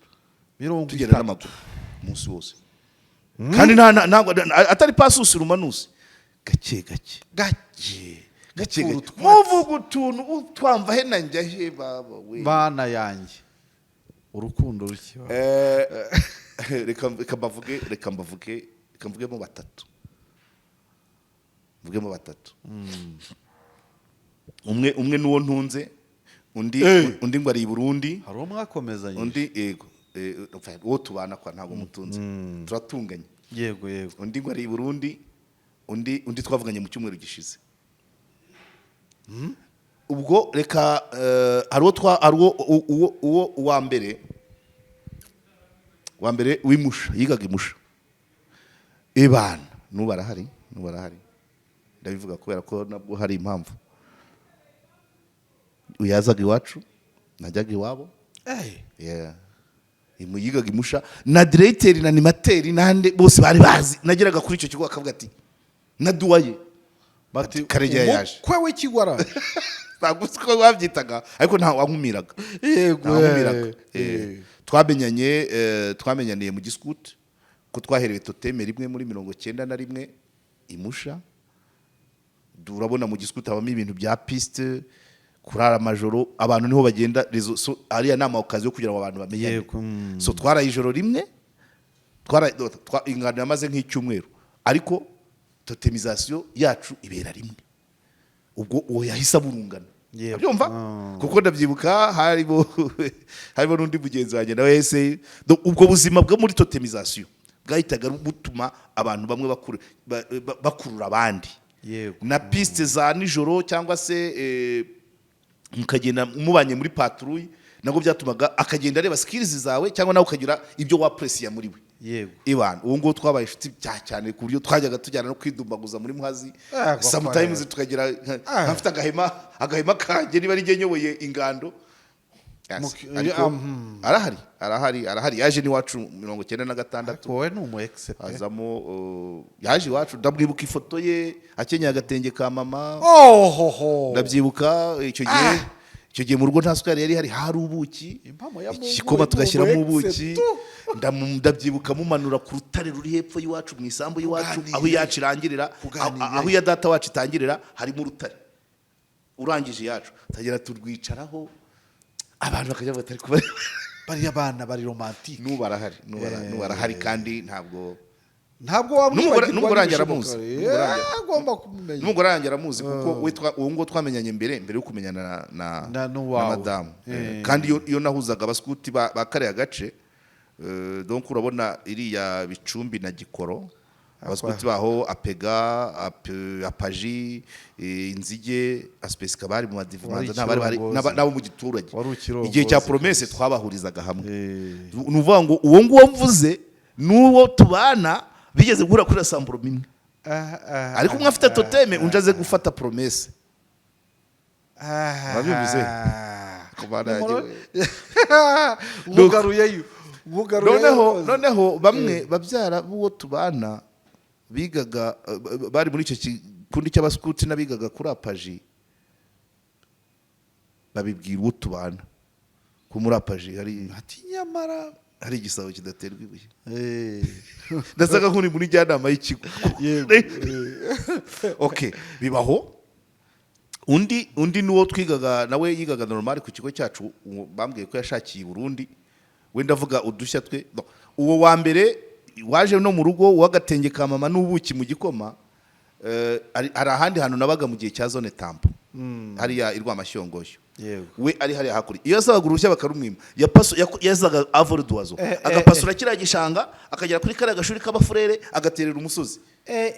mirongo
tugenda
itatu
n'amaguru umunsi wose, kandi ntabwo atari pasusi rumanusi, gake gake.
Gake.
Gake
Mupfura
gake.
utwatsi.
Muvuga utuntu utwamva he na njya he, baba we.
Bana yanjye, urukundo rukiba.
Reka mbavuge, reka mvugemo batatu, mvugemo batatu. Umwe n'uwo ntunze, undi undi ngo ari i Burundi.
Hari uwo mwakomezanye?
Undi, yego, uwo tubana kwa ntabwo mutunze, turatunganye.
yego yego
Undi ngo ari i Burundi, undi twavuganye mu cyumweru gishize. Ubwo reka, hari uwo hari uwo uwa mbere w'imusha, yigaga imusha ibana, n'ubu arahari, n'ubu arahari. Ndabivuga kubera ko nabwo hari impamvu yazaga iwacu, najyaga iwabo. Yeah. Yigaga imusha, na directeur na animateur nande bose bari bazi. Nageraga kuri icyo kigo akavuga ati na doyen
Bati
Karegeya yaje.
Umukwe w'ikigo araje.
Ntabwo uzi ko babyitaga, ariko nta wankumiraga. Nta wankumiraga. Twamenyaniye mu giskuti, ko twaherewe toteme rimwe muri 91 imusha. Urabona mu giskuti habamo ibintu bya piste. Kurara amajoro, abantu niho bagenda so, ariya ni ama occasion yo kugira ngo abantu bamenyane. So twaraye ijoro rimwe, ingando yamaze nk'icyumweru, ariko totémisation yacu ibera rimwe. Ubwo uwo yahise aburungana. Abyumva? Kuko ndabyibuka harimo n'undi mugenzi wanjye nawe yahise. Donc, ubwo buzima bwo muri totémisation bwahitaga butuma abantu bamwe bakurura abandi. Na piste za nijoro cyangwa se mukagenda mubanye muri patrouille, nabwo byatumaga akagenda areba skills zawe, cyangwa nawe ukagira ibyo wapresiya muri we. Ibana ubu ngubu twabaye inshuti bya cyane, ku buryo twajyaga tujyana no kwidumbaguza muri Muhazi. Sometimes tukagira nkafite agahema kanjye, niba ari njye nyoboye ingando. Yes. Ariko arahari, arahari, arahari. Yaje n'iwacu 96.
Wowe ni umu ex pe.
Azamo, yaje iwacu, ndamwibuka ifoto ye akenyeye agatenge ka mama.
Ohoho.
Ndabyibuka icyo gihe. Icyo gihe mu rugo nta sukari yari ihari, hari ubuki.
Impamo ya Mungu,
Igikoma
ni
tugashyiramo
umu ex
ubuki.
tu.
Ndabyibuka mumanura ku rutare ruri hepfo y'iwacu, mu isambu y'iwacu.
Kuganira.
Aho iyacu irangirira,
Kuganira.
aho iya data wacu itangirira, harimo urutare. Urangije iyacu tagera turwicaraho, abantu bakajya batari kuba.
Bariya bana bari romantique.
N'ubu arahari, n'ubu arahari kandi ntabwo
Ntabwo wamwibagirwa.
N'umugore wanjye
Ntibishoboka.
aramuzi.
Agomba kumumenya.
N'umugore wanjye aramuzi, kuko we uwo nguwo twamenyanye mbere yo kumenyana
Na
na
n'uwawe.
madamu. Kandi iyo nahuzaga abaskuti ba kariya gace, donc urabona iriya Bicumbi na Gikoro, abaskuti baho, APEGA, APAJI, Inzige, ASPESCA, bari mu madivimanza nta bari bahari,
Ikirongozi.
n'abo mu giturage.
Wari ikirongozi
Igihe cya promesse
kabisa.
twabahurizaga hamwe. Ni ukuvuga ngo uwo nguwo mvuze n'uwo tubana bigeze guhura kuri rassemblement imwe, ariko umwe afite totem, undi aze gufata promesse. Urabyumvise? Ku Mana yanjye we.
Nkugaruyeyo, nkugaruyeyo
Noneho
rwose.
noneho bamwe babyara b'uwo tubana bigaga, bari muri icyo gikundi cy'abaskuti n'abigaga kuri APAJI, babibwira uwo tubana ko muri APAJI hari
Ati nyamara
hari igisabo kidaterwa ibuye. Ndasaga nk'uri muri njyanama y'ikigo.
Yego.
Okay, bibaho. Undi n'uwo twigaga nawe, yigaga normal ku kigo cyacu, uwo bambwiye ko yashakiye i Burundi. We ndavuga udushya twe. No, uwo wa mbere waje no mu rugo w'agatenge ka mama n'ubuki mu gikoma, hari ahandi hantu nabaga mu gihe cya zone tampon, hariya i Rwamashyongoshyo. We ari hariya hakurya, iyo yasabaga uruhushya bakarumwima, yazaga à vol d'oiseau, agapasura kiriya gishanga, akagera kuri kariya gashuri k'abafurere, agaterera umusozi,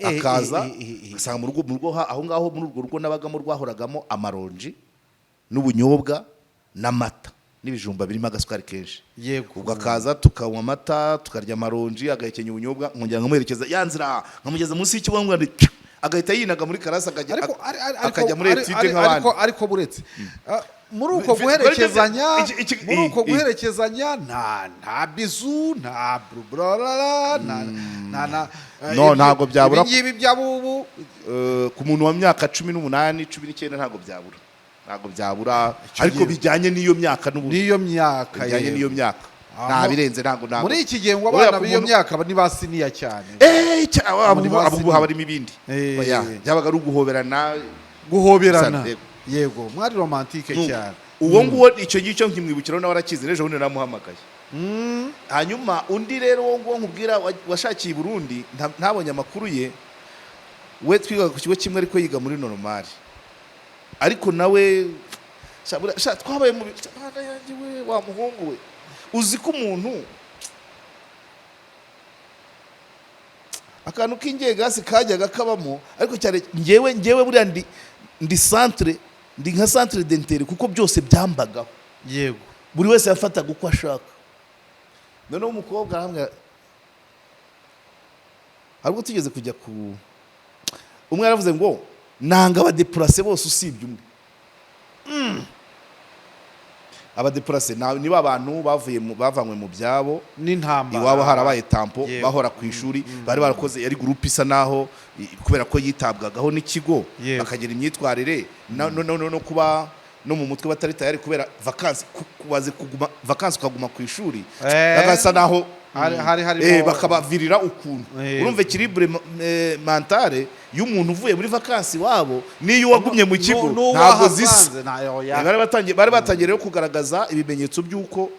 akaza agasanga mu rugo aho ngaho. Muri urwo rugo nabagamo rwahoragamo amaronji n'ubunyobwa n'amata n'ibijumba birimo agasukari kenshi. Ubwo akaza tukanywa amata, tukarya amaronji, agahekenya ubunyobwa, nkongera nkamuherekeza ya nzira, nkamugeza munsi y'ikibuga, agahita yinaga muri classe, akajya
Ariko
akajya muri étude nk'abandi.
Ariko buretse, muri uko guherekezanya, muri uko guherekezanya, nta bisou, nta burara, nta na
No, ntabwo byabura.
Ibi ngibi by'abubu.
Ku muntu wa myaka 18, 19, ntabwo byabura, ntabwo byabura.
Icyo
Ariko
gihe-
bijyanye n'iyo myaka n'ubu.
N'iyo myaka.
Bijyanye
Yewe.
n'iyo myaka. Nta birenze, ntabwo.
Muri iki gihe ngo
Oya,
abana
ku
b'iyo
muntu-
myaka ni ba senior cyane.
Abo
Muri ba
abo
senior.
haba harimo ibindi. Oya, byabaga ari uguhoberana.
Guhoberana.
Yego.
Yego, mwari romantique cyane.
Uwo nguwo icyo ngicyo nkimwibukiraho, nawe arakizi, n'ejo bundi naramuhamagaye. Hanyuma undi rero, uwo nguwo nkubwira washakiye i Burundi, ntabonye amakuru ye. We twigaga ku kigo kimwe, ariko yiga muri normal, ariko nawe sha, sha, twabaye mu sha, Mana yanjye we, wa muhungu we, uzi ko umuntu akantu k'ingegasi kajyaga kabamo, ariko cyane ngewe buriya ndi centre, ndi nka centre d'intérêt, kuko byose byambagaho. Buri wese yafataga uko ashaka. Noneho umukobwa arambwira, hari ubwo tugeze kujya ku umwe, yaravuze ngo nanga abadéplacés bose usibye umwe. Abadéplacés ni ba bantu bavuye bavanywe mu byabo
N'intambara.
iwabo harabaye tampon, bahora ku ishuri, bari barakoze yari groupe isa naho kubera ko yitabwagaho n'ikigo, bakagira imyitwarire no kuba no mu mutwe batari tayari kubera vacances, kubaze kuguma vacances ukaguma ku ishuri, bagasa naho
Hari harimo
Bakabavirira ukuntu. Urumva équilibre mentale y'umuntu uvuye muri vacances iwabo n'iyo wagumye mu kigo ntabwo zisa.
N'uwahasanze ntayo ya.
Bari batangiye rero kugaragaza ibimenyetso by'uko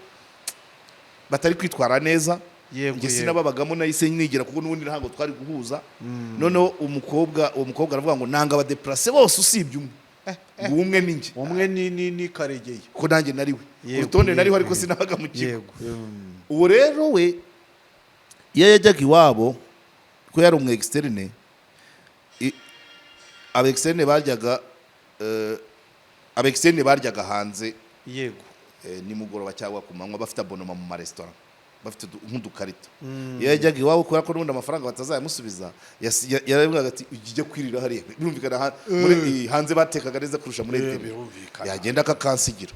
batari kwitwara neza. Njye sinababagamo, nahise nigira, kuko n'ubundi ntabwo twari guhuza. Noneho uwo mukobwa aravuga ngo nanga aba déplacés bose usibye umwe, ngo umwe ni njye.
Umwe ni Karegeya.
Ko nanjye nariwe urutonde nariho, ariko sinabaga mu kigo. Uwo rero we iyo yajyaga iwabo, ko yari umu externe, aba externe baryaga hanze nimugoroba cyangwa ku manywa, bafite abonnement mu maresitora, bafite nk'udukarita. Iyo yajyaga iwabo, kubera ko n'ubundi amafaranga batazayamusubiza, yaravugaga ati ujye kwirira hariya. Birumvikana, hanze batekaga neza kurusha muri internat. Yagenda akakansigira,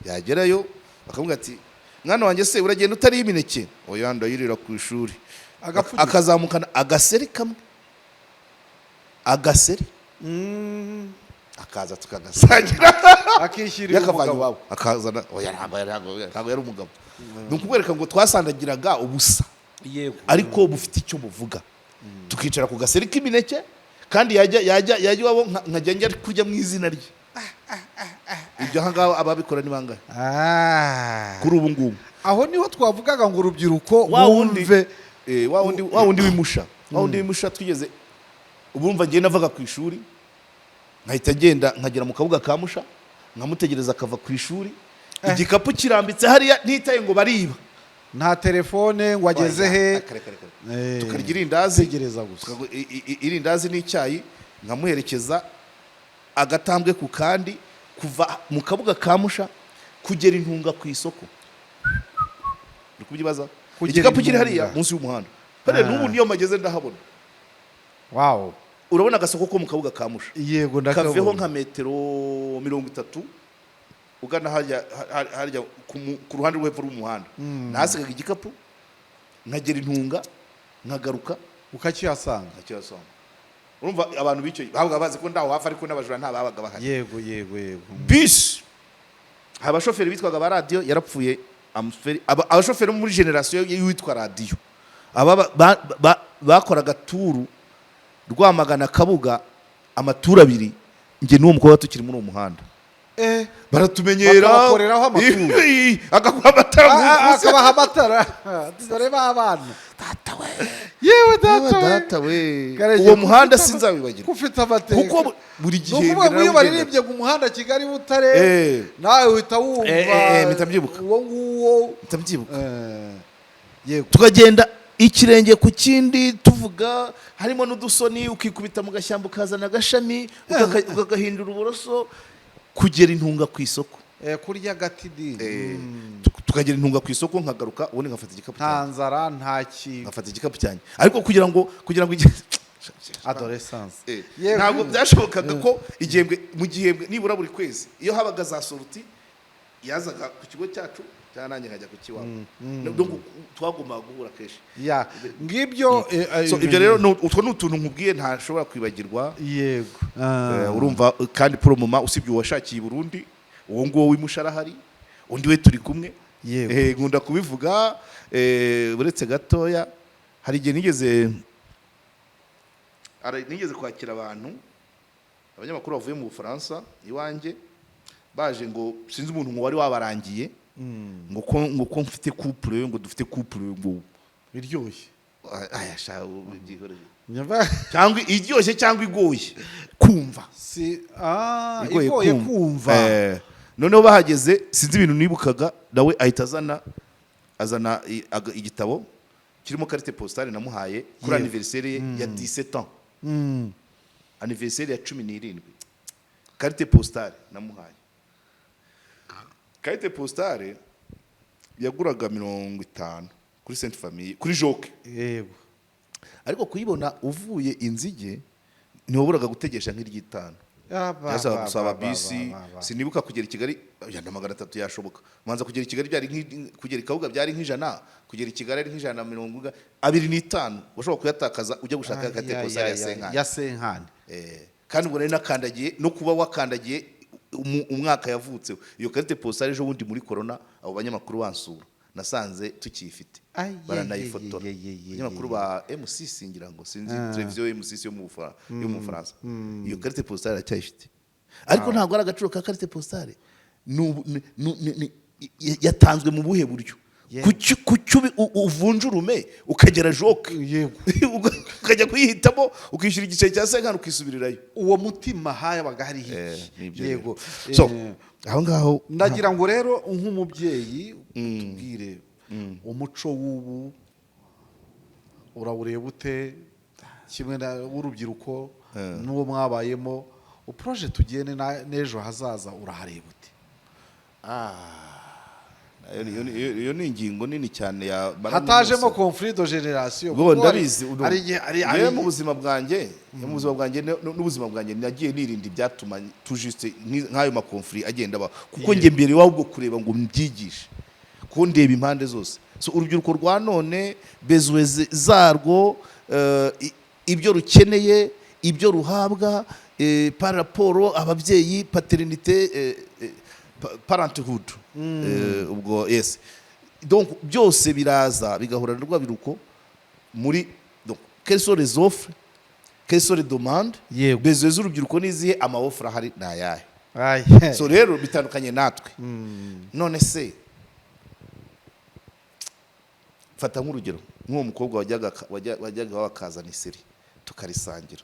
yagerayo bakamubwira ati: "Mwana wanjye se uragenda utariye imineke?" "Oya, ndayirira ku ishuri."
Agapfunyika.
Akazamukana agaseri kamwe, agaseri, akaza tukagasangira.
Akishyurira
Yakavanye
umugabo.
iwabo akazana. Oya, ntabwo yari umugabo. Ni ukukwereka ngo twasandagiraga ubusa, ariko bufite icyo buvuga. Tukicara ku gaseri k'imineke, kandi yajya iwabo nkajya njya kurya mu izina rye. Ibyo aha ngaha ababikora ni bangahe kuri ubu ngubu?
Aho niho twavugaga ngo urubyiruko
Wa wundi
bumve.
Wa wundi w'imusha twigeze ubumva. Ngiye navaga ku ishuri nkahita ngenda nkagera mu Kabuga ka Musha, nkamutegereza akava ku ishuri, igikapu kirambitse hariya, ntitaye ngo bariba.
Nta telefone ngo ageze he.
Kare, kare, kare. Tukarya irindazi.
Tegereza gusa.
Irindazi n'icyayi, nkamuherekeza agatambwe ku kandi kuva mu Kabuga ka Musha kugera Intunga ku isoko. Uri kubyibaza?
Kugera
Igikapu kiri hariya
Intunga.
munsi y'umuhanda hariya. N'ubu niyo mageze ndahabona. Urabona agasoko ko mu Kabuga ka Musha?
Yego,
Kaveho
ndakabona.
nka metero 30 ugana harya ku ruhande rwo hepfo rw'umuhanda. Nahasigaga igikapu nkagera Intunga nkagaruka.
Ukakihasanga.
Nkakihasanga. Urumva abantu b'icyo babaga bazi ko ndaho hafi, ariko n'abajura nta babaga bahari.
yego yego yego
Bisi, abashoferi bitwaga ba Radiyo, yarapfuye. Abashoferi bo muri génération y'uwitwa Radiyo, aba bakoraga tour Rwamagana Kabuga, ama tour abiri, njye n'uwo mukobwa tukiri muri uwo muhanda. Baratumenyera.
Bakabakoreraho ama tour.
Akaguha amatara.
Akabaha amatara, dore b'abana. Yewe data we!
Data we!
Karegeya,
Uwo muhanda sinzawibagirwa.
ko ufite amateka.
Kuko buri
Ni
gihe
ukuvuga ngo iyo
narawugendaga.
baririmbye ku muhanda Kigali Butare, nawe uhita wumva
Mpita mbyibuka.
uwo nguwo.
Mpita mbyibuka.
Yego.
Tukagenda ikirenge ku kindi, tuvuga harimo n'udusoni, ukikubita mu gashyamba ukazana agashami ukagahindura uburoso kugera Intunga ku isoko.
Kurya agati di.
Tukagera Intunga ku isoko, nkagaruka, ubundi nkafata igikapu
Nta
cyanjye.
nzara, nta kintu.
Nkafata igikapu cyanjye, ariko kugira ngo
Adolescence.
Ntabwo byashobokaga ko igihembwe mu gihembwe, nibura buri kwezi, iyo habaga za sorties, yazaga ku kigo cyacu cyangwa nanjye nkajya ku kiwabo. Donc, twagombaga guhura kenshi.
Ya, ngibyo.
So, ibyo rero utwo ni utuntu nkubwiye ntashobora kwibagirwa. Urumva kandi pour le moment, usibye uwashakiye i Burundi, uwo nguwo w'imusharahari, undi we turi kumwe. Nkunda kubivuga, uretse gatoya, hari igihe nigeze kwakira abantu, abanyamakuru bavuye mu Bufaransa iwanjye, baje ngo sinzi umuntu ngo wari wabarangiye ngo ko mfite couple, ngo dufite couple ngo
Biryoshye.
Aya sha, byihorere.
Nyava.
Cyangwa iryoshye cyangwa igoye kumva.
Si igoye kumva.
Noneho bahageze, sinzi ibintu nibukaga, nawe ahita azana igitabo kirimo carte postale namuhaye kuri anniversaire ye ya 17 ans, anniversaire ya 17. Carte postale namuhaye, carte postale yaguraga 50 kuri Sainte Famille, kuri Joke. Ariko kuyibona uvuye Inzige ntiwaburaga gutegesha nk'iry'itanu. Byasabaga gusaba bisi. Sinibuka kugera i Kigali ya na 300 yashoboka. Manza kugera i Kigali byari kugera i Kabuga byari nk'ijana, kugera i Kigali ari nk'ijana na mirongo abiri n'itanu. Washobora kuyatakaza ujya gushaka carte postale ya cinquante.
Ya cinquante.
Kandi ubwo nari nakandagiye no kuba wakandagiye umwaka yavutseho iyo carte postale. Ejo bundi muri corona, abo banyamakuru bansura, Nasanze tukiyifite.
Ay,
Baranayifotora.
ye, ye, ye, ye,
Abanyamakuru ba MCC, ngira ngo sinzi, televiziyo MCC yo mu Bufaransa, iyo carte postale aracyayifite. Ariko ntabwo ari agaciro ka carte postale. Ni ubu- ni- ni- ni- yatanzwe mu buhe buryo? Kuki uvunja urume ukagera joke, ukajya kuyihitamo, ukishyura igiceri cya 50, ukisubirirayo?
Uwo mutima habaga hariho iki?
Nibyo rero. So aho ngaho
Ndagira ngo rero nk'umubyeyi tubwire umuco w'ubu urawureba ute, kimwe na w'urubyiruko n'uwo mwabayemo, u-projet tugende n'ejo hazaza urahareba ute?
Iyo ni ingingo nini cyane ya
Hatajemo conflit de génération,
Ubwo
kuko
ndabizi.
hari igihe
Yewe, mu buzima bwanjye n'ubuzima bwanjye nagiye nirinda ibyatuma tout juste nk'ayo ma conflits agenda aba, kuko njye mbere iwabo bwo kureba ngo mbyigishe, kuko ndeba impande zose. So urubyiruko rwa none, besoins zarwo, ibyo rukeneye, ibyo ruhabwa, par rapport ababyeyi, paternité, parenthood, ubwo yes, donc byose biraza bigahura na rwa biruko muri, donc quelles sont les offres, quelles sont les demandes? Besoins z'urubyiruko n'izihe? Ama offres ahari ni ayahe? So rero bitandukanye natwe. None se fata nk'urugero nk'uwo mukobwa wajyaga wakazana iseri tukarisangira.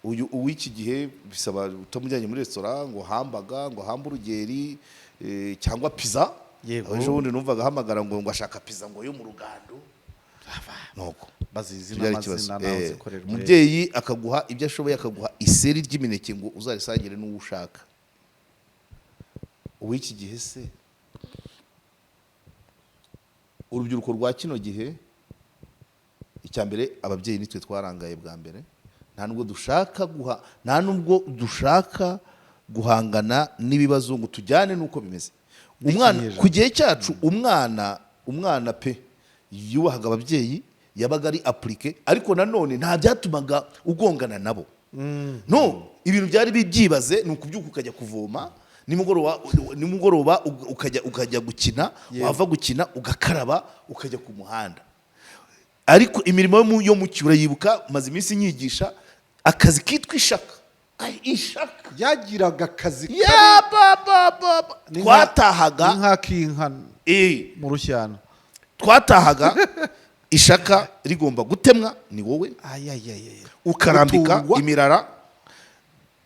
Uyu uw'iki gihe bisaba utamujyanye muri resitora ngo hamburger, ngo hamburger, cyangwa pizza. Ejo bundi numvaga ahamagara ngo ashaka pizza ngo yo mu rugando, nuko
Bazizi
byari
n'amazina
ikibazo.
n'aho zikorerwa.
Umubyeyi akaguha ibyo ashoboye, akaguha iseri ry'imineke ngo uzarisangire n'uwo ushaka. Uw'iki gihe se, urubyiruko rwa kino gihe, icya mbere ababyeyi nitwe twarangaye bwa mbere. Nta nubwo dushaka guhangana n'ibibazo ngo tujyane n'uko bimeze. Umwana
N'ikinyejana.
ku gihe cyacu, umwana pe yubahaga ababyeyi, yabaga ari appliqué, ariko nanone nta byatumaga ugongana nabo. No ibintu byari bibyibaze ni ukubyuka ukajya kuvoma, nimugoroba ukajya gukina, wava gukina ugakaraba, ukajya ku muhanda. Ariko imirimo yo mu urayibuka, maze iminsi nyigisha akazi kitwa ishaka. Ay, ishaka.
Byagiraga akazi.
Ya ba ba ba ba.
Ni
Twatahaga
ni nk'ak'inka mu rushyana.
Twatahaga ishaka rigomba gutemwa ni wowe,
Ayayayaya.
ukarambika
Gutungwa.
imirara,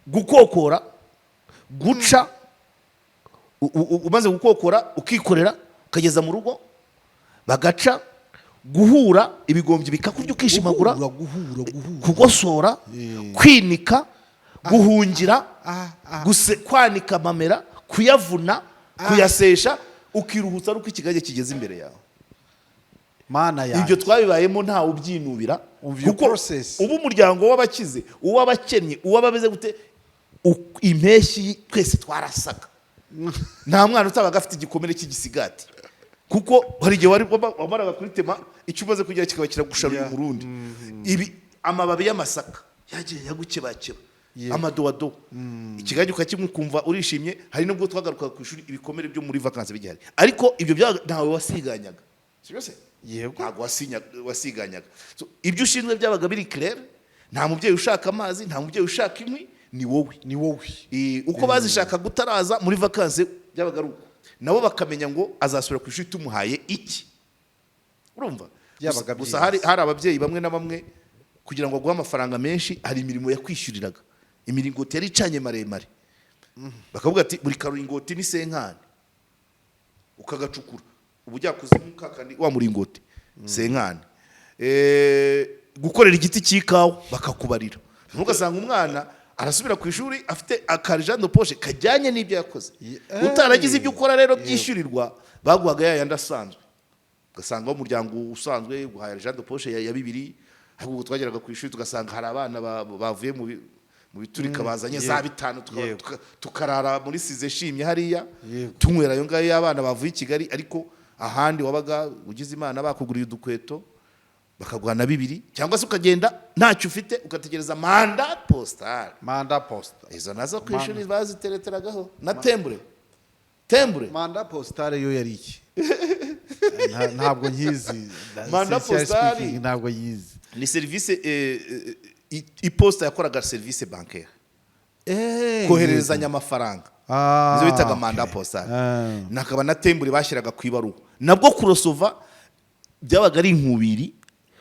gukokora, guca, umaze gukokora ukikorera ukageza mu rugo bagaca, guhura ibigombyi bikakurya ukishimagura,
Guhura, guhura, guhura.
Kugosora, kwinika, guhungira,
ah.
kwanika amamera, kuyavuna, kuyasesha, ukiruhutsa ari uko ikigage kigeze imbere yawe.
Mana yanjye!
Ibyo twabibayemo, ntawe ubyinubira.
Umva iyo
Kuko
process.
uba umuryango w'abakize, uw'abakennye, uw'abameze gute, impeshyi twese twarasaga. Nta mwana utabaga afite igikomere cy'igisigati, kuko hari igihe wari wamaraga kuritema, icyo umaze kugira kikaba kiragusharuye. Umurundi ibi amababi y'amasaka yagiye yagukebakeba, amadowadowa, ikigage ukakinywa ukumva urishimye. Hari nubwo twagarukaga ku ishuri ibikomere byo muri vacances bigihari, ariko ibyo ntawe wasiganyaga, sibyo se?
Yego.
Ntabwo wasiganyaga. So, ibyo ushinzwe byabaga biri clair. Nta mubyeyi ushaka amazi, nta mubyeyi ushaka inkwi, ni wowe.
Ni wowe.
Uko bazishaka gutaraza muri vacances byabaga ari uko nabo bakamenya ngo azasubira ku ishuri tumuhaye iki. Urumva?
Byabaga
Gusa
byiza.
hari ababyeyi bamwe na bamwe, kugira ngo aguhe amafaranga menshi, hari imirimo yakwishyuriraga. Imiringoti yari icanye maremare, bakavuga ati buri karingoti ni 50, ukagacukura ubu ujya kuzimu kakandi wa muringoti 50. Gukorera igiti cy'ikawa bakakubarira, ntugasanga umwana arasubira ku ishuri afite aka argent de poche kajyanye n'ibyo yakoze. Utaragize ibyo ukora rero byishyurirwa, baguhaga ya yandi asanzwe, ugasanga umuryango usanzwe guhaye argent de poche ya 2. Ariko ubwo twageraga ku ishuri tugasanga hari abana bavuye mu biturika bazanye za 5, tukarara muri size shimye hariya, tunywera ayo ngayo y'abana bavuye i Kigali. Ariko ahandi wabaga ugize Imana bakuguriye udukweto, bakaguha na 2, cyangwa se ukagenda ntacyo ufite, ugategereza mandat postal.
Mandat postal.
Izo nazo ku ishuri bazitereteragaho na timbre, timbre.
Mandat postal yo yari iki? Ntabwo nkizi.
Mandat
Sincerely
postal.
speaking, ntabwo yizi.
Ni serivisi, iposita yakoraga serivisi bancaire, kohererezanya amafaranga. Nizo bitaga mandat postal. Nakaba na timbre bashyiraga ku ibaruwa. Nabwo kurosova byabaga ari inkubiri,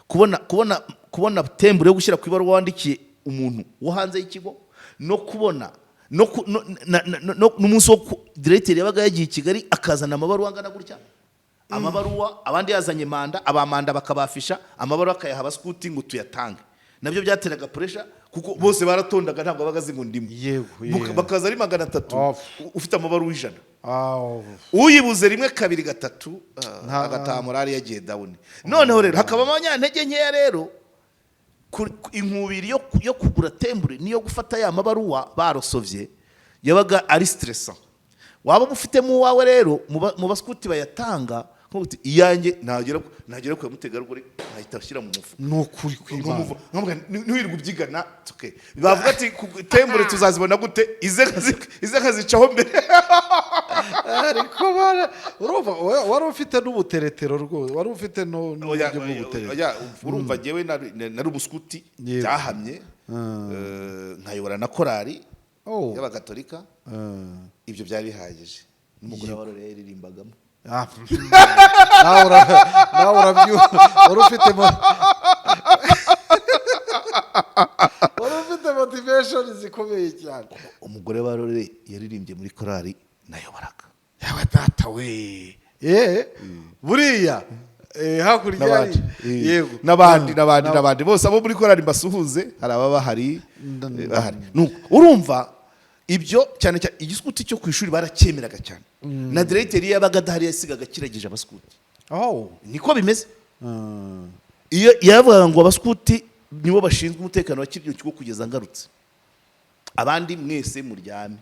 kubona timbre yo gushyira ku ibaruwa wandikiye umuntu wo hanze y'ikigo, no kubona no ku- no- na- na- no- n'umunsi wo diregiteri yabaga yagiye i Kigali akazana amabaruwa angana gutya, amabaruwa abandi yazanye manda, abamanda bakabafisha amabaruwa, akayaha abaskuti ngo tuyatange. Nabyo byateraga pressure kuko bose baratondaga, ntabwo babaga azi ngo ndimo. Bakaza ari 300, ufite amabaruwa 100, uyibuze rimwe, kabiri, gatatu, agataha morale yagiye down. Noneho rero hakabamo abanyantege nkeya rero, inkubiri yo kugura timbre niyo gufata ya mabaruwa barosovye yabaga ari stressant. Waba ufitemo uwawe rero mu baskuti bayatanga, nko uti iyanjye nagera ku mutegarugori nkahita ashyira mu mufuka.
Ni ukuri kw'Imana.
Nkamuvuga, ntiwirirwe ubyigana, it's okay. Bavuga ati "Timbre tuzazibona gute?" Ize nkazicaho mbere.
Ariko urumva wari ufite n'ubuteretero rwose, wari ufite
Oya,
n'uburyo bwo
oya,
gutereta.
Oya, urumva njyewe nari umuskuti byahamye, nkayobora na korali y'abagatolika. Ibyo byari bihagije, n'umugore wa Rore yaririmbagamo.
Ah, nawe wari ufite motivation zikomeye cyane.
Umugore wa Rore yaririmbye muri korali nayoboraga.
Yawe data we, buriya hakurya
N'abandi.
Yego.
N'abandi, n'abandi, n'abandi bose abo muri korali mbasuhuze, hari ababa bahari, bahari. Nuko urumva ibyo cyane cyane igiskuti cyo ku ishuri baracyemeraga cyane, na diregiteri iyo yabaga adahari yasigaga kiragije abaskuti. Niko bimeze. Iyo yavugaga ngo abaskuti nibo bashinzwe umutekano wa kiriya kigo kugeza ngarutse, abandi mwese muryame.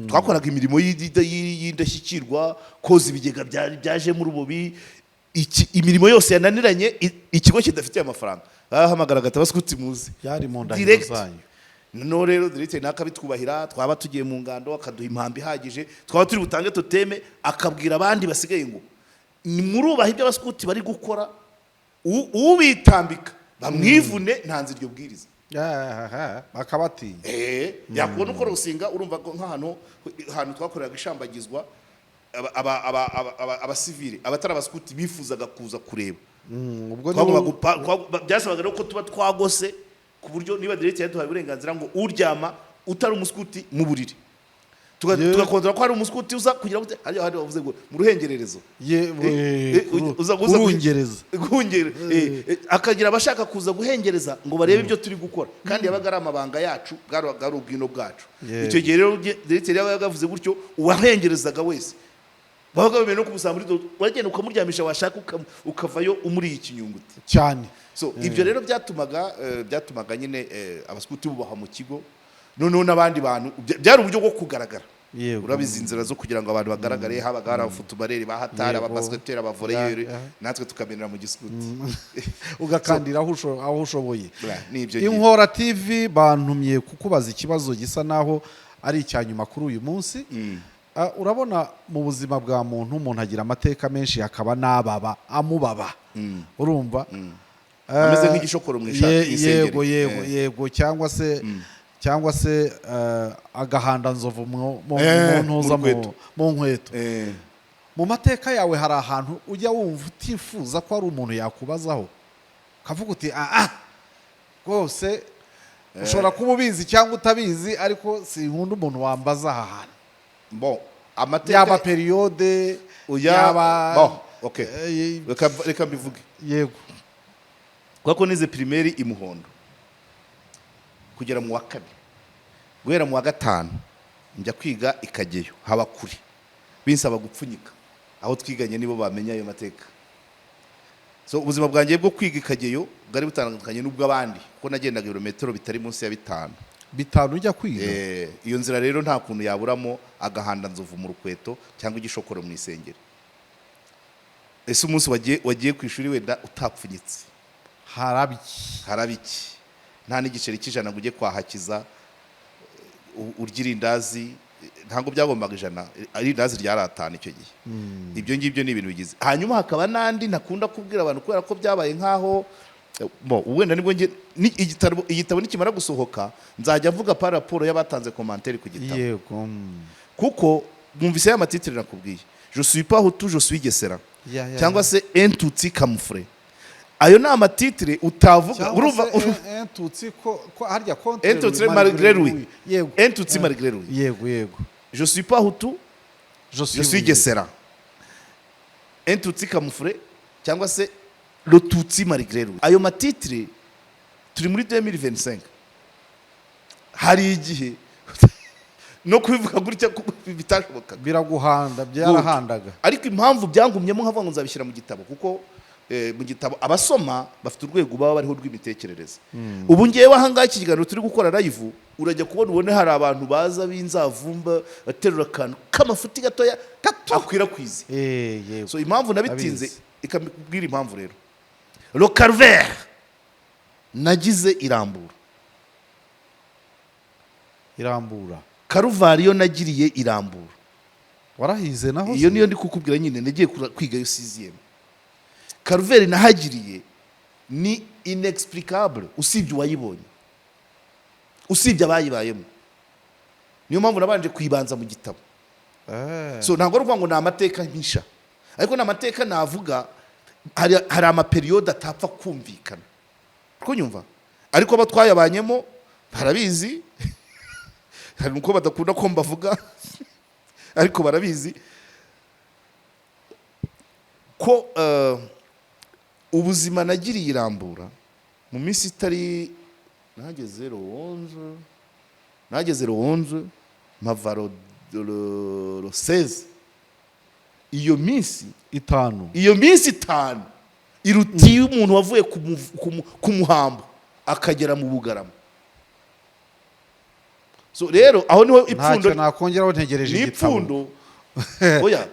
Twakoraga imirimo y'indashyikirwa, koza ibigega byajemo urubobi, imirimo yose yananiranye, ikigo kidafitiye amafaranga bahamagaraga ati abaskuti muze.
Byari mu ndahiro
Direct.
zanyu.
Noneho rero diregiteri nawe akabitwubahira, twaba tugiye mu ngando akaduha impamba ihagije, twaba turi butange toteme akabwira abandi basigaye ngo murubaha ibyo abaskuti bari gukora, ubitambika bamwivune, ntanze iryo bwiriza.
Bakabatinya.
Yakubona ukora usinga, urumva ko nk'ahantu ahantu twakoreraga ishambagizwa, abasivile abatari abaskuti bifuzaga kuza kureba.
Ubwo
Byasabaga rero ko tuba twagose ku buryo niba diregiteri yaduhaye uburenganzira ngo uryama utari umuskuti mu buriri, tugakontorora ko hari umuskuti uza kugira ngo hariya hari bavuze ngo mu ruhengererezo. Uza
Kurungereza.
Guhungera, akagira abashaka kuza guhengereza ngo barebe ibyo turi gukora, kandi yabaga ari amabanga yacu, bwari ubwino bwacu. Icyo gihe rero diregiteri yabaga yavuze gutyo, uwahengerezaga wese babaga bemerewe no kumusanga muri wagenda ukamuryamisha, washaka ukavayo umuriye ikinyunguti.
Cyane.
So ibyo rero byatumaga nyine abaskuti bubahwa mu kigo, noneho n'abandi bantu byari uburyo bwo kugaragara. Urabizi, inzira zo kugira ngo abantu bagaragare, habaga hari abafutubareri ba hatari, ababasiketeri, abavoleyeri, natwe tukamenera mu giskuti.
Ugakandira aho ushoboye.
Ni ibyo ngibyo.
Inkora TV bantumye kukubaza ikibazo gisa naho ari icya nyuma kuri uyu munsi. Urabona mu buzima bwa muntu, umuntu agira amateka menshi, hakaba n'ababa amubaba, urumva?
Ameze nk'igishokoro mu isengeri.
Yego. Yego, cyangwa se agahanda nzovu mu ntuza
mu rukweto.
Mu nkweto. Mu mateka yawe hari ahantu ujya wumva utifuza ko hari umuntu yakubazaho, ukavuga uti ah, rwose ushobora kuba ubizi cyangwa utabizi, ariko sinkunda umuntu wambaza aha hantu?
Bon, amateka
Yaba période,
Oya,
yaba
bon, okay. Reka mbivuge.
Yego.
Kuko nize primaire i Muhondo kugera mu wa kane, guhera mu wa gatanu njya kwiga i Kageyo, haba kure, binsaba gupfunyika. Aho twiganye nibo bamenya ayo mateka. So ubuzima bwanjye bwo kwiga i Kageyo bwari butandukanye n'ubw'abandi, kuko nagendaga ibirometero bitari munsi ya 5.
5 ujya kwiga?
Iyo nzira rero nta kuntu yaburamo agahanda nzovu mu rukweto cyangwa igishokoro mu isengeri. Ese umunsi wagiye ku ishuri wenda utapfunyitse,
Harabye.
Haraba iki? Nta n'igiceri cy'ijana ngo ujye kwahakiza, urya irindazi. Ntabwo byagombaga 100, irindazi ryari 5 icyo gihe. Ibyo ngibyo ni ibintu bigize. Hanyuma hakaba n'andi ntakunda kubwira abantu kubera ko byabaye nk'aho bo wenda nibwo nge igitabo nikimara gusohoka nzajya mvuga par rapport y'abatanze commentaire ku gitabo. Kuko mwumvise ya ma titre nakubwiye: "Je suis pas Hutu, je suis Gesera", cyangwa se "Un Tutsi camouflé". Ayo ni ama titre utavuga.
Cyangwa
Urumva?
se un Tutsi ko harya contre
Un Tutsi malgré lui. Un Tutsi malgré lui.
Yego.
"Je suis pas Hutu,
je
je suis Gesera", "Un Tutsi camouflé" cyangwa se "Le Tutsi malgré lui". Ayo ma titre, turi muri 2025, hari igihe no kubivuga gutya bitashobokaga.
Biraguhanda, byarahandaga.
Ariko impamvu byangumyemo nkavuga ngo nzabishyira mu gitabo, kuko mu gitabo abasoma bafite urwego baba bariho rw'imitekerereze. Ubu ngewe ahangaha iki kiganiro turi gukora live, urajya kubona ubone hari abantu baza b'inzavumba baterura akantu k'amafuti gatoya
Gato.
akwirakwize.
Yego.
So impamvu nabitinze,
Abizi.
ikambwira impamvu rero, le calvaire nagize irambura.
Irambura.
Karuvariyo nagiriye irambura.
Warahize naho?
Iyo niyo ndi kukubwira nyine, nagiye kwigayo sixième. Calvaire nahagiriye ni inexplicable, usibye uwayibonye, usibye abayibayemo. Niyo mpamvu nabanje kuyibanza mu gitabo. So ntabwo ari ukuvuga ngo ni amateka mpisha, ariko ni amateka navuga hari ama période atapfa kumvikana kunyumva, ariko abo twayabanyemo barabizi. Hari uko badakunda ko mbavuga, ariko barabizi ko ubuzima nagiriye irambura mu minsi itari nageze le 11, nageze le 11, mpava le 16. Iyo minsi
5.
Iyo minsi 5 irutiye umuntu wavuye ku muhambo akagera mu Bugarama. So rero aho niho ipfundo.
Ntacyo nakongeraho, ntegereje
Ni
igitabo.
ipfundo, oya,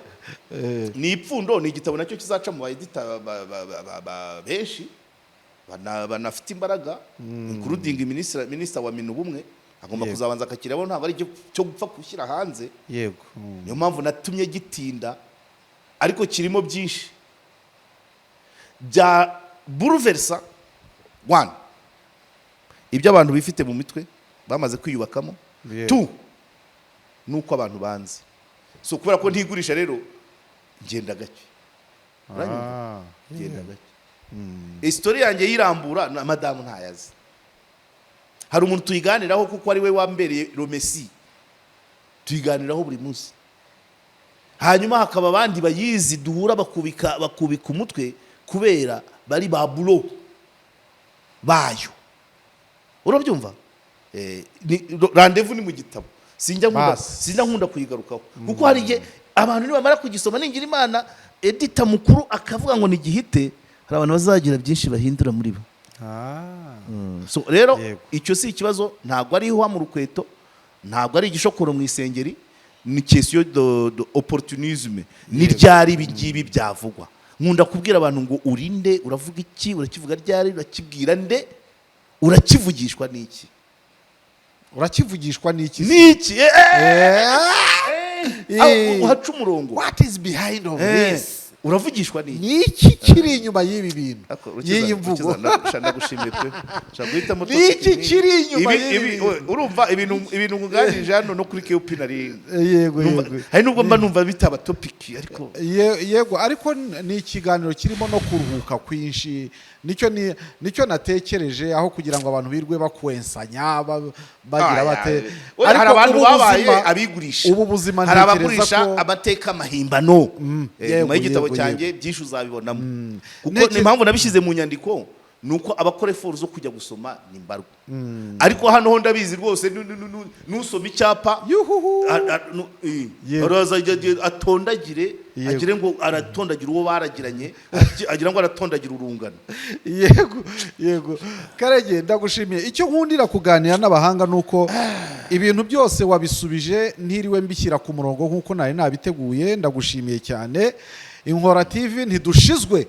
ni ipfundo, ni igitabo nacyo kizaca mu ba éditeur benshi banafite imbaraga, including minisitiri wa Minubumwe agomba kuzabanza akakirabo. Ntabwo ari cyo gupfa gushyira hanze. Niyo mpamvu natumye gitinda, ariko kirimo byinshi bya bouleversa one ibyo abantu bifite mu mitwe bamaze kwiyubakamo. Two, nuko abantu banzi. So kubera ko ntigurisha rero, ngenda gake. Uranyumva? Ngenda gake. Isitori yanjye yirambura na madamu ntayazi. Hari umuntu tuyiganiraho kuko ari we wambereye romesi, tuyiganiraho buri munsi. Hanyuma hakaba abandi bayizi duhura bakubika umutwe kubera bari ba bourreau bayo. Urabyumva? Rendez-vous ni mu gitabo. Sinjya nkunda
Basi.
Sinjya nkunda kuyigarukaho kuko hari igihe abantu nibamara kugisoma, ningira Imana éditeur mukuru akavuga ngo nigihite, hari abantu bazagira byinshi bahindura muri bo. So rero icyo si ikibazo, ntabwo ari ihwa mu rukweto, ntabwo ari igishokoro mu isengeri, ni question de opportunisme. Ni ryari ibi ngibi byavugwa? Nkunda kubwira abantu ngo urinde uravuga iki, urakivuga ryari, urakibwira nde, urakivugishwa n'iki?
Urakivugishwa n'iki se?
N'iki? Uhaca umurongo.
What is behind of this?
Uravugishwa n'iki?
Ni iki kiri inyuma y'ibi bintu,
Ako,
y'iyi mvugo?
Rukiza, ndagushimiye pe. Ushaka guhitamo
Ni iki
topic nk'iyi.
kiri inyuma y'ibi bintu?
Urumva ibintu nkuganirije hano no kuri KOP nari
Yego.
Hari nubwo mba numva bitaba topic, ariko
Yego, ariko ni ikiganiro kirimo no kuruhuka kwinshi. Nicyo natekereje, aho kugira ngo abantu birwe bakwensanya bagira bate.
Oya, hari
Ariko
abantu
ubu
babaye abigurisha.
Ubu buzima
Hari
ntekereza
abagurisha
ko
amateka mahimbano. Nyuma y'igitabo cyanjye byinshi uzabibonamo, kuko ni impamvu nabishyize mu nyandiko ni uko abakora effort zo kujya gusoma ni mbarwa. Ariko hano ho ndabizi rwose, nusoma icyapa
Yuhuhu.
Araza atondagire, agire ngo aratondagira uwo baragiranye, agira ngo aratondagira urungano.
Yego, Karege, ndagushimiye. Icyo nkundira kuganira n'abahanga ni uko ibintu byose wabisubije ntiriwe mbishyira ku murongo nk'uko nari nabiteguye. Ndagushimiye cyane. Inkora TV ntidushizwe,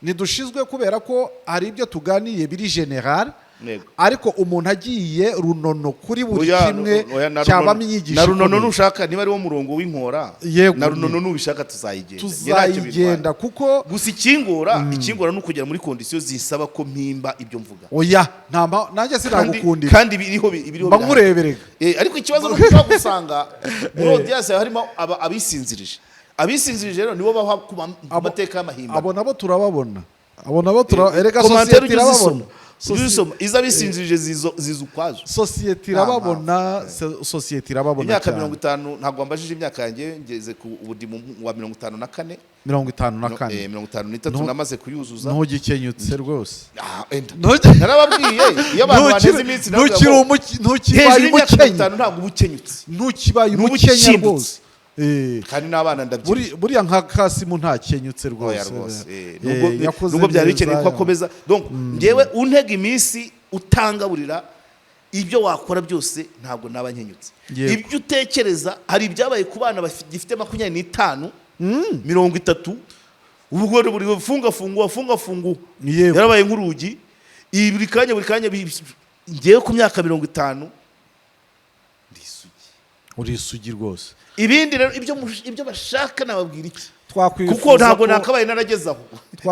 ntidushizwe kubera ko hari ibyo tuganiriye biri général.
Yego.
Ariko umuntu agiye runono kuri buri
Oya,
kimwe,
oya, na
cyabamo
runono-
inyigisho
na runono
ikomeye.
Nushaka, niba ari wo murongo w'inkora, na runono nubishaka tuzayigenda. Njye ntacyo bintwaye.
Tuzayigenda kuko
Gusa ikingora ni ukugera muri condition zisaba ko mpimba ibyo mvuga.
Oya, nanjye
Kandi
sinagukundira.
kandi ibiriho
Mba
birahari.
nkureberega.
Ariko ikibazo ni uko ushobora gusanga muri audience harimo abisinzirije. Abisinzirije rero nibo baha ku mateka y'amahimbano.
Abo nabo turababona, abo nabo tura erega
Commentaire
sosiyete
ujye
irababona.
uzisoma, ujye uzisoma, iz'abisinzirije ziza ukwazo.
Sosiyete irababona, sosiyete irababona
Imyaka
cyane.
50, ntabwo wambajije imyaka yanjye. Ngeze ku ubu ndi mu wa 54.
54.
53 namaze kuyuzuza.
Ntugikenyutse rwose.
Ah, enda. Narababwiye, iyo abantu baneze iminsi nababwira
Ntukiri
ngo
ntukibaye
hejuru y'imyaka mirongo
umukenya.
itanu ntabwo uba ukenyutse.
Ntukibaye
N'ubu
umukenya
ukindutse.
rwose.
Kandi n'abana ndabyibushye.
Buriya nka Kasimu ntakenyutse
Oya
rwose.
rwose.
Yakoze
Nubwo byari
neza,
bikeneye ko akomeza. Donc njyewe untega iminsi utangaburira, ibyo wakora byose ntabwo naba nkenyutse. Ibyo utekereza, hari ibyabaye ku bana bagifite 25, 30, ubwo buri funga funguwa funga fungu yarabaye nk'urugi. Ibi buri kanya, buri kanya njyewe ku myaka 50 ndisugi.
Uri isugi rwose.
Ibindi rero ibyo bashaka nababwira iki?
Twakwifuza
Kuko ntabwo nakabaye narageze aho.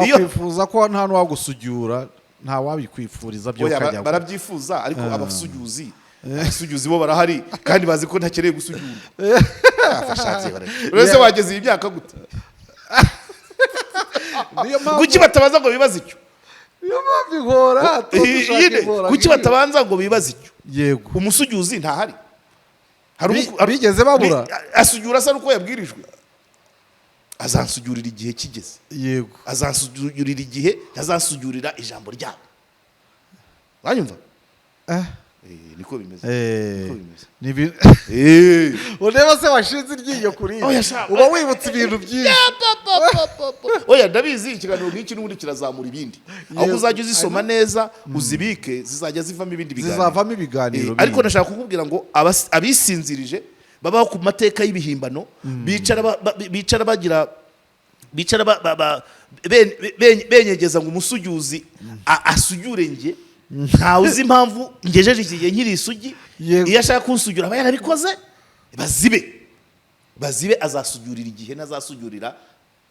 Iyo
Twakwifuza ko nta n'uwagusugiura, nta wabikwifuriza byo.
Oya,
Kajya
barabyifuza, ariko abasujuzi bo barahari kandi bazi ko ntakeneye gusujura. Afashatse uretse wageze iyi myaka gute?
Niyo mpamvu
Kuki batabanza ngo bibaze icyo?
Niyo mpamvu inkora tuba dushaka
Nyine,
inkora
kuki
nk'iyo.
batabanza ngo bibaze icyo? Umusujuzi ntahari. Hari
Bigeze babura?
Asujura asa n'uko yabwirijwe. Azansujurira igihe kigeze. Azansujurira igihe, ntazasujurira ijambo ryabo. Uranyumva?
Eh.
Niko bimeze. Niko bimeze.
Ureba se washinze iryinyo kuri
Oya, sha-
uba wibutse ibintu byinshi.
Oya, ndabizi, ikiganiro nk'iki n'ubundi kirazamura ibindi. Ahubwo uzajya uzisoma neza, uzibike, zizajya zivamo ibindi biganiro.
Zizavamo ibiganiro
Ariko
bindi.
ndashaka kukubwira ngo abisinzirije babaho ku mateka y'ibihimbano, bicara bicara bagira bicara benyegeza ngo umusujuzi asujure. Nge ntawe uzi impamvu ngejeje iki gihe nkiri isugi. Iyo ashaka kunsujura aba yarabikoze. Bazibe, bazibe, azasujurira igihe, ntazasujurira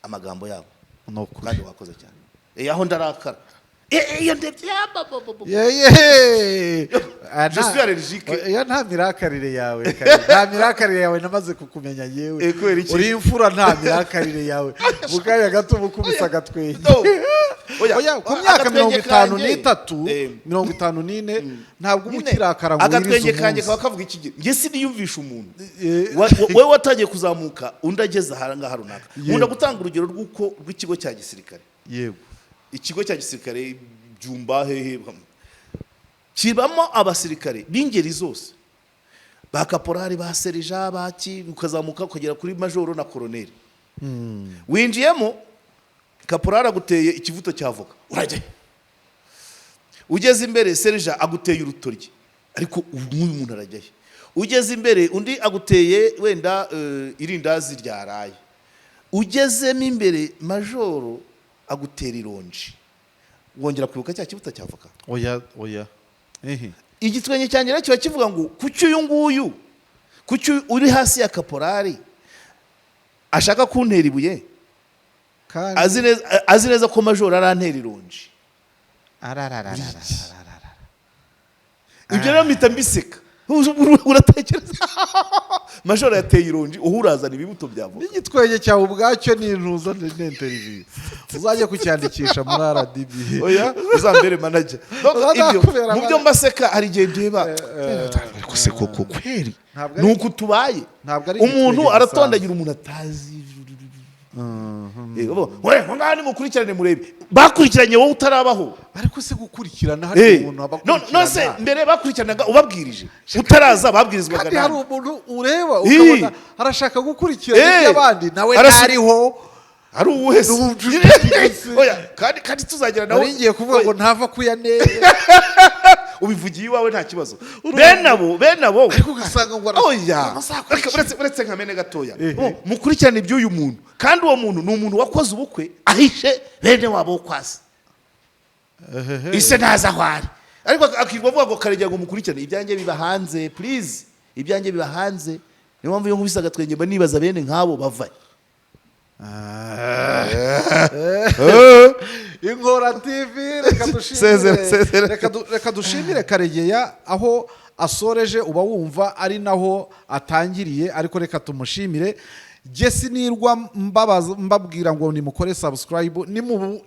amagambo yabo.
Ni ukuri.
Kandi wakoze cyane. Aho ndarakara. Iyo ndebye ya, ba, ba, ba, ba.
Yeye.
Je suis allergique.
Iyo nta mirakarire yawe kare. Nta mirakarire yawe, namaze kukumenya yewe.
Kubera iki?
Uri imfura, nta mirakarire yawe. Mu kanya gato uba ukubise agatwenge.
No. Oya,
Oya, ku myaka
agatwenge
53, 54, ntabwo uba
Nyine,
ukirakara ngo wirize
agatwenge kanjye
umunsi.
kaba kavuga iki? Njye siniyumvisha umuntu wowe watangiye kuzamuka, undi ageze aha ngaha runaka. Nkunda gutanga urugero rw'uko rw'ikigo cya gisirikare. Ikigo cya gisirikare Byumba hehe kibamo abasirikare b'ingeri zose, ba kaporari, ba serija, ba ki, ukazamuka ukagera kuri majoro na koroneri. Winjiyemo, kaporari aguteye ikivuto cya voka, urajyayo. Ugeze imbere, serija aguteye urutoryi, ariko ubu nk'uyu muntu arajyayo. Ugeze imbere, undi aguteye wenda irindazi ryaraye. Ugezemo imbere, majoro agutera ironji. Wongera kwibuka cya kibuto cya voka?
Oya, oya. Ehe.
Igitwenge cyanjye rero kiba kivuga ngo kuki uyu nguyu, kuki uri hasi ya kaporari ashaka kuntera ibuye,
Kandi
azi neza ko majoro arantera ironji?
Ararararararara.
Ibyo rero mpita mbiseka. Uratekereza majoro yateye ironji, uhu urazana ibibuto bya voka.
N'igitwenge cyawe ubwacyo ni intuza n'interview, uzajya kucyandikisha muri RDB.
Oya, uzambere manager. Donc, ibyo
Uzakubera
mu byo
manager.
mbaseka, hari igihe ndeba ariko se koko kweri
Ntabwo
ni uku tubaye?
Ntabwo ari
Umuntu
igitwenge.
aratondagira umuntu atazi. Bavuga, we ngaha nimukurikirane murebe bakurikiranye wowe utarabaho.
Ariko se gukurikirana, hari umuntu aba
No se
akurikirana.
mbere bakurikiranaga ubabwirije, utaraza babwirizwaga
Kandi hari
nande?
umuntu ureba ukabona arashaka gukurikirana iby'abandi, nawe ntariho.
Hari uwuhe se?
N'ubu-
Oya, kandi tuzagira nawe.
Nari ngiye kuvuga ngo ntava kuyanere.
Ubivugiye iwawe, nta kibazo. Bene abo
Ariko ugasanga ngo
Oya.
azakurikira.
Uretse nkamene gatoya. Oh, mukurikirane iby'uyu muntu, kandi uwo muntu ni umuntu wakoze ubukwe ahishe bene wabo wo kwasi, ise ntazi aho ari. Ariko akirwa avuga ngo Karegeya ngo mukurikirane. Ibyanjye biba hanze, please, ibyanjye biba hanze. Niyo mpamvu iyo nkubise agatwenge mba nibaza bene nk'abo bavaye.
Inkora TV, reka dushimire.
Sezera, sezera.
Reka dushimire Karegeya. Aho asoreje uba wumva ari naho atangiriye, ariko reka tumushimire. Jye sinirwa mbabaza mbabwira ngo nimukore subscribe.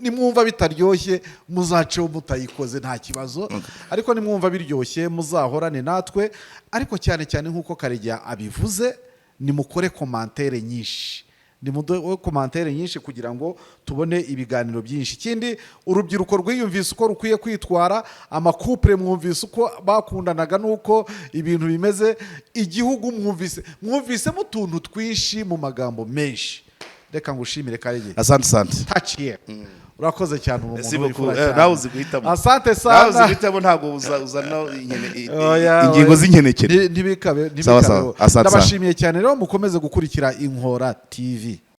Nimwumva bitaryoshye muzaceho mutayikoze, nta kibazo, ariko nimwumva biryoshye muzahorane natwe. Ariko cyane cyane, nk'uko Karegeya abivuze, nimukore commentaire nyinshi, nimuduhe commentaire nyinshi kugira ngo tubone ibiganiro byinshi. Ikindi, urubyiruko rwiyumvise uko rukwiye kwitwara, ama couple mwumvise uko bakundanaga n'uko ibintu bimeze, igihugu mwumvisemo utuntu twinshi mu magambo menshi. Reka ngushimire, Karege.
Asante, asante.
Touch here. Urakoze cyane, uri
Merci
umuntu
beaucoup.
w'imfura cyane.
Nawe uzi guhitamo.
Asante
Nawe uzi
sana.
guhitamo, ntabwo uzana
Oya,
ingingo
oya.
z'inkenekene.
Ntibikabe
Sawa, sawa.
ntibikabeho.
Asante sana.
Ndabashimiye cyane rero, mukomeze gukurikira Inkora TV.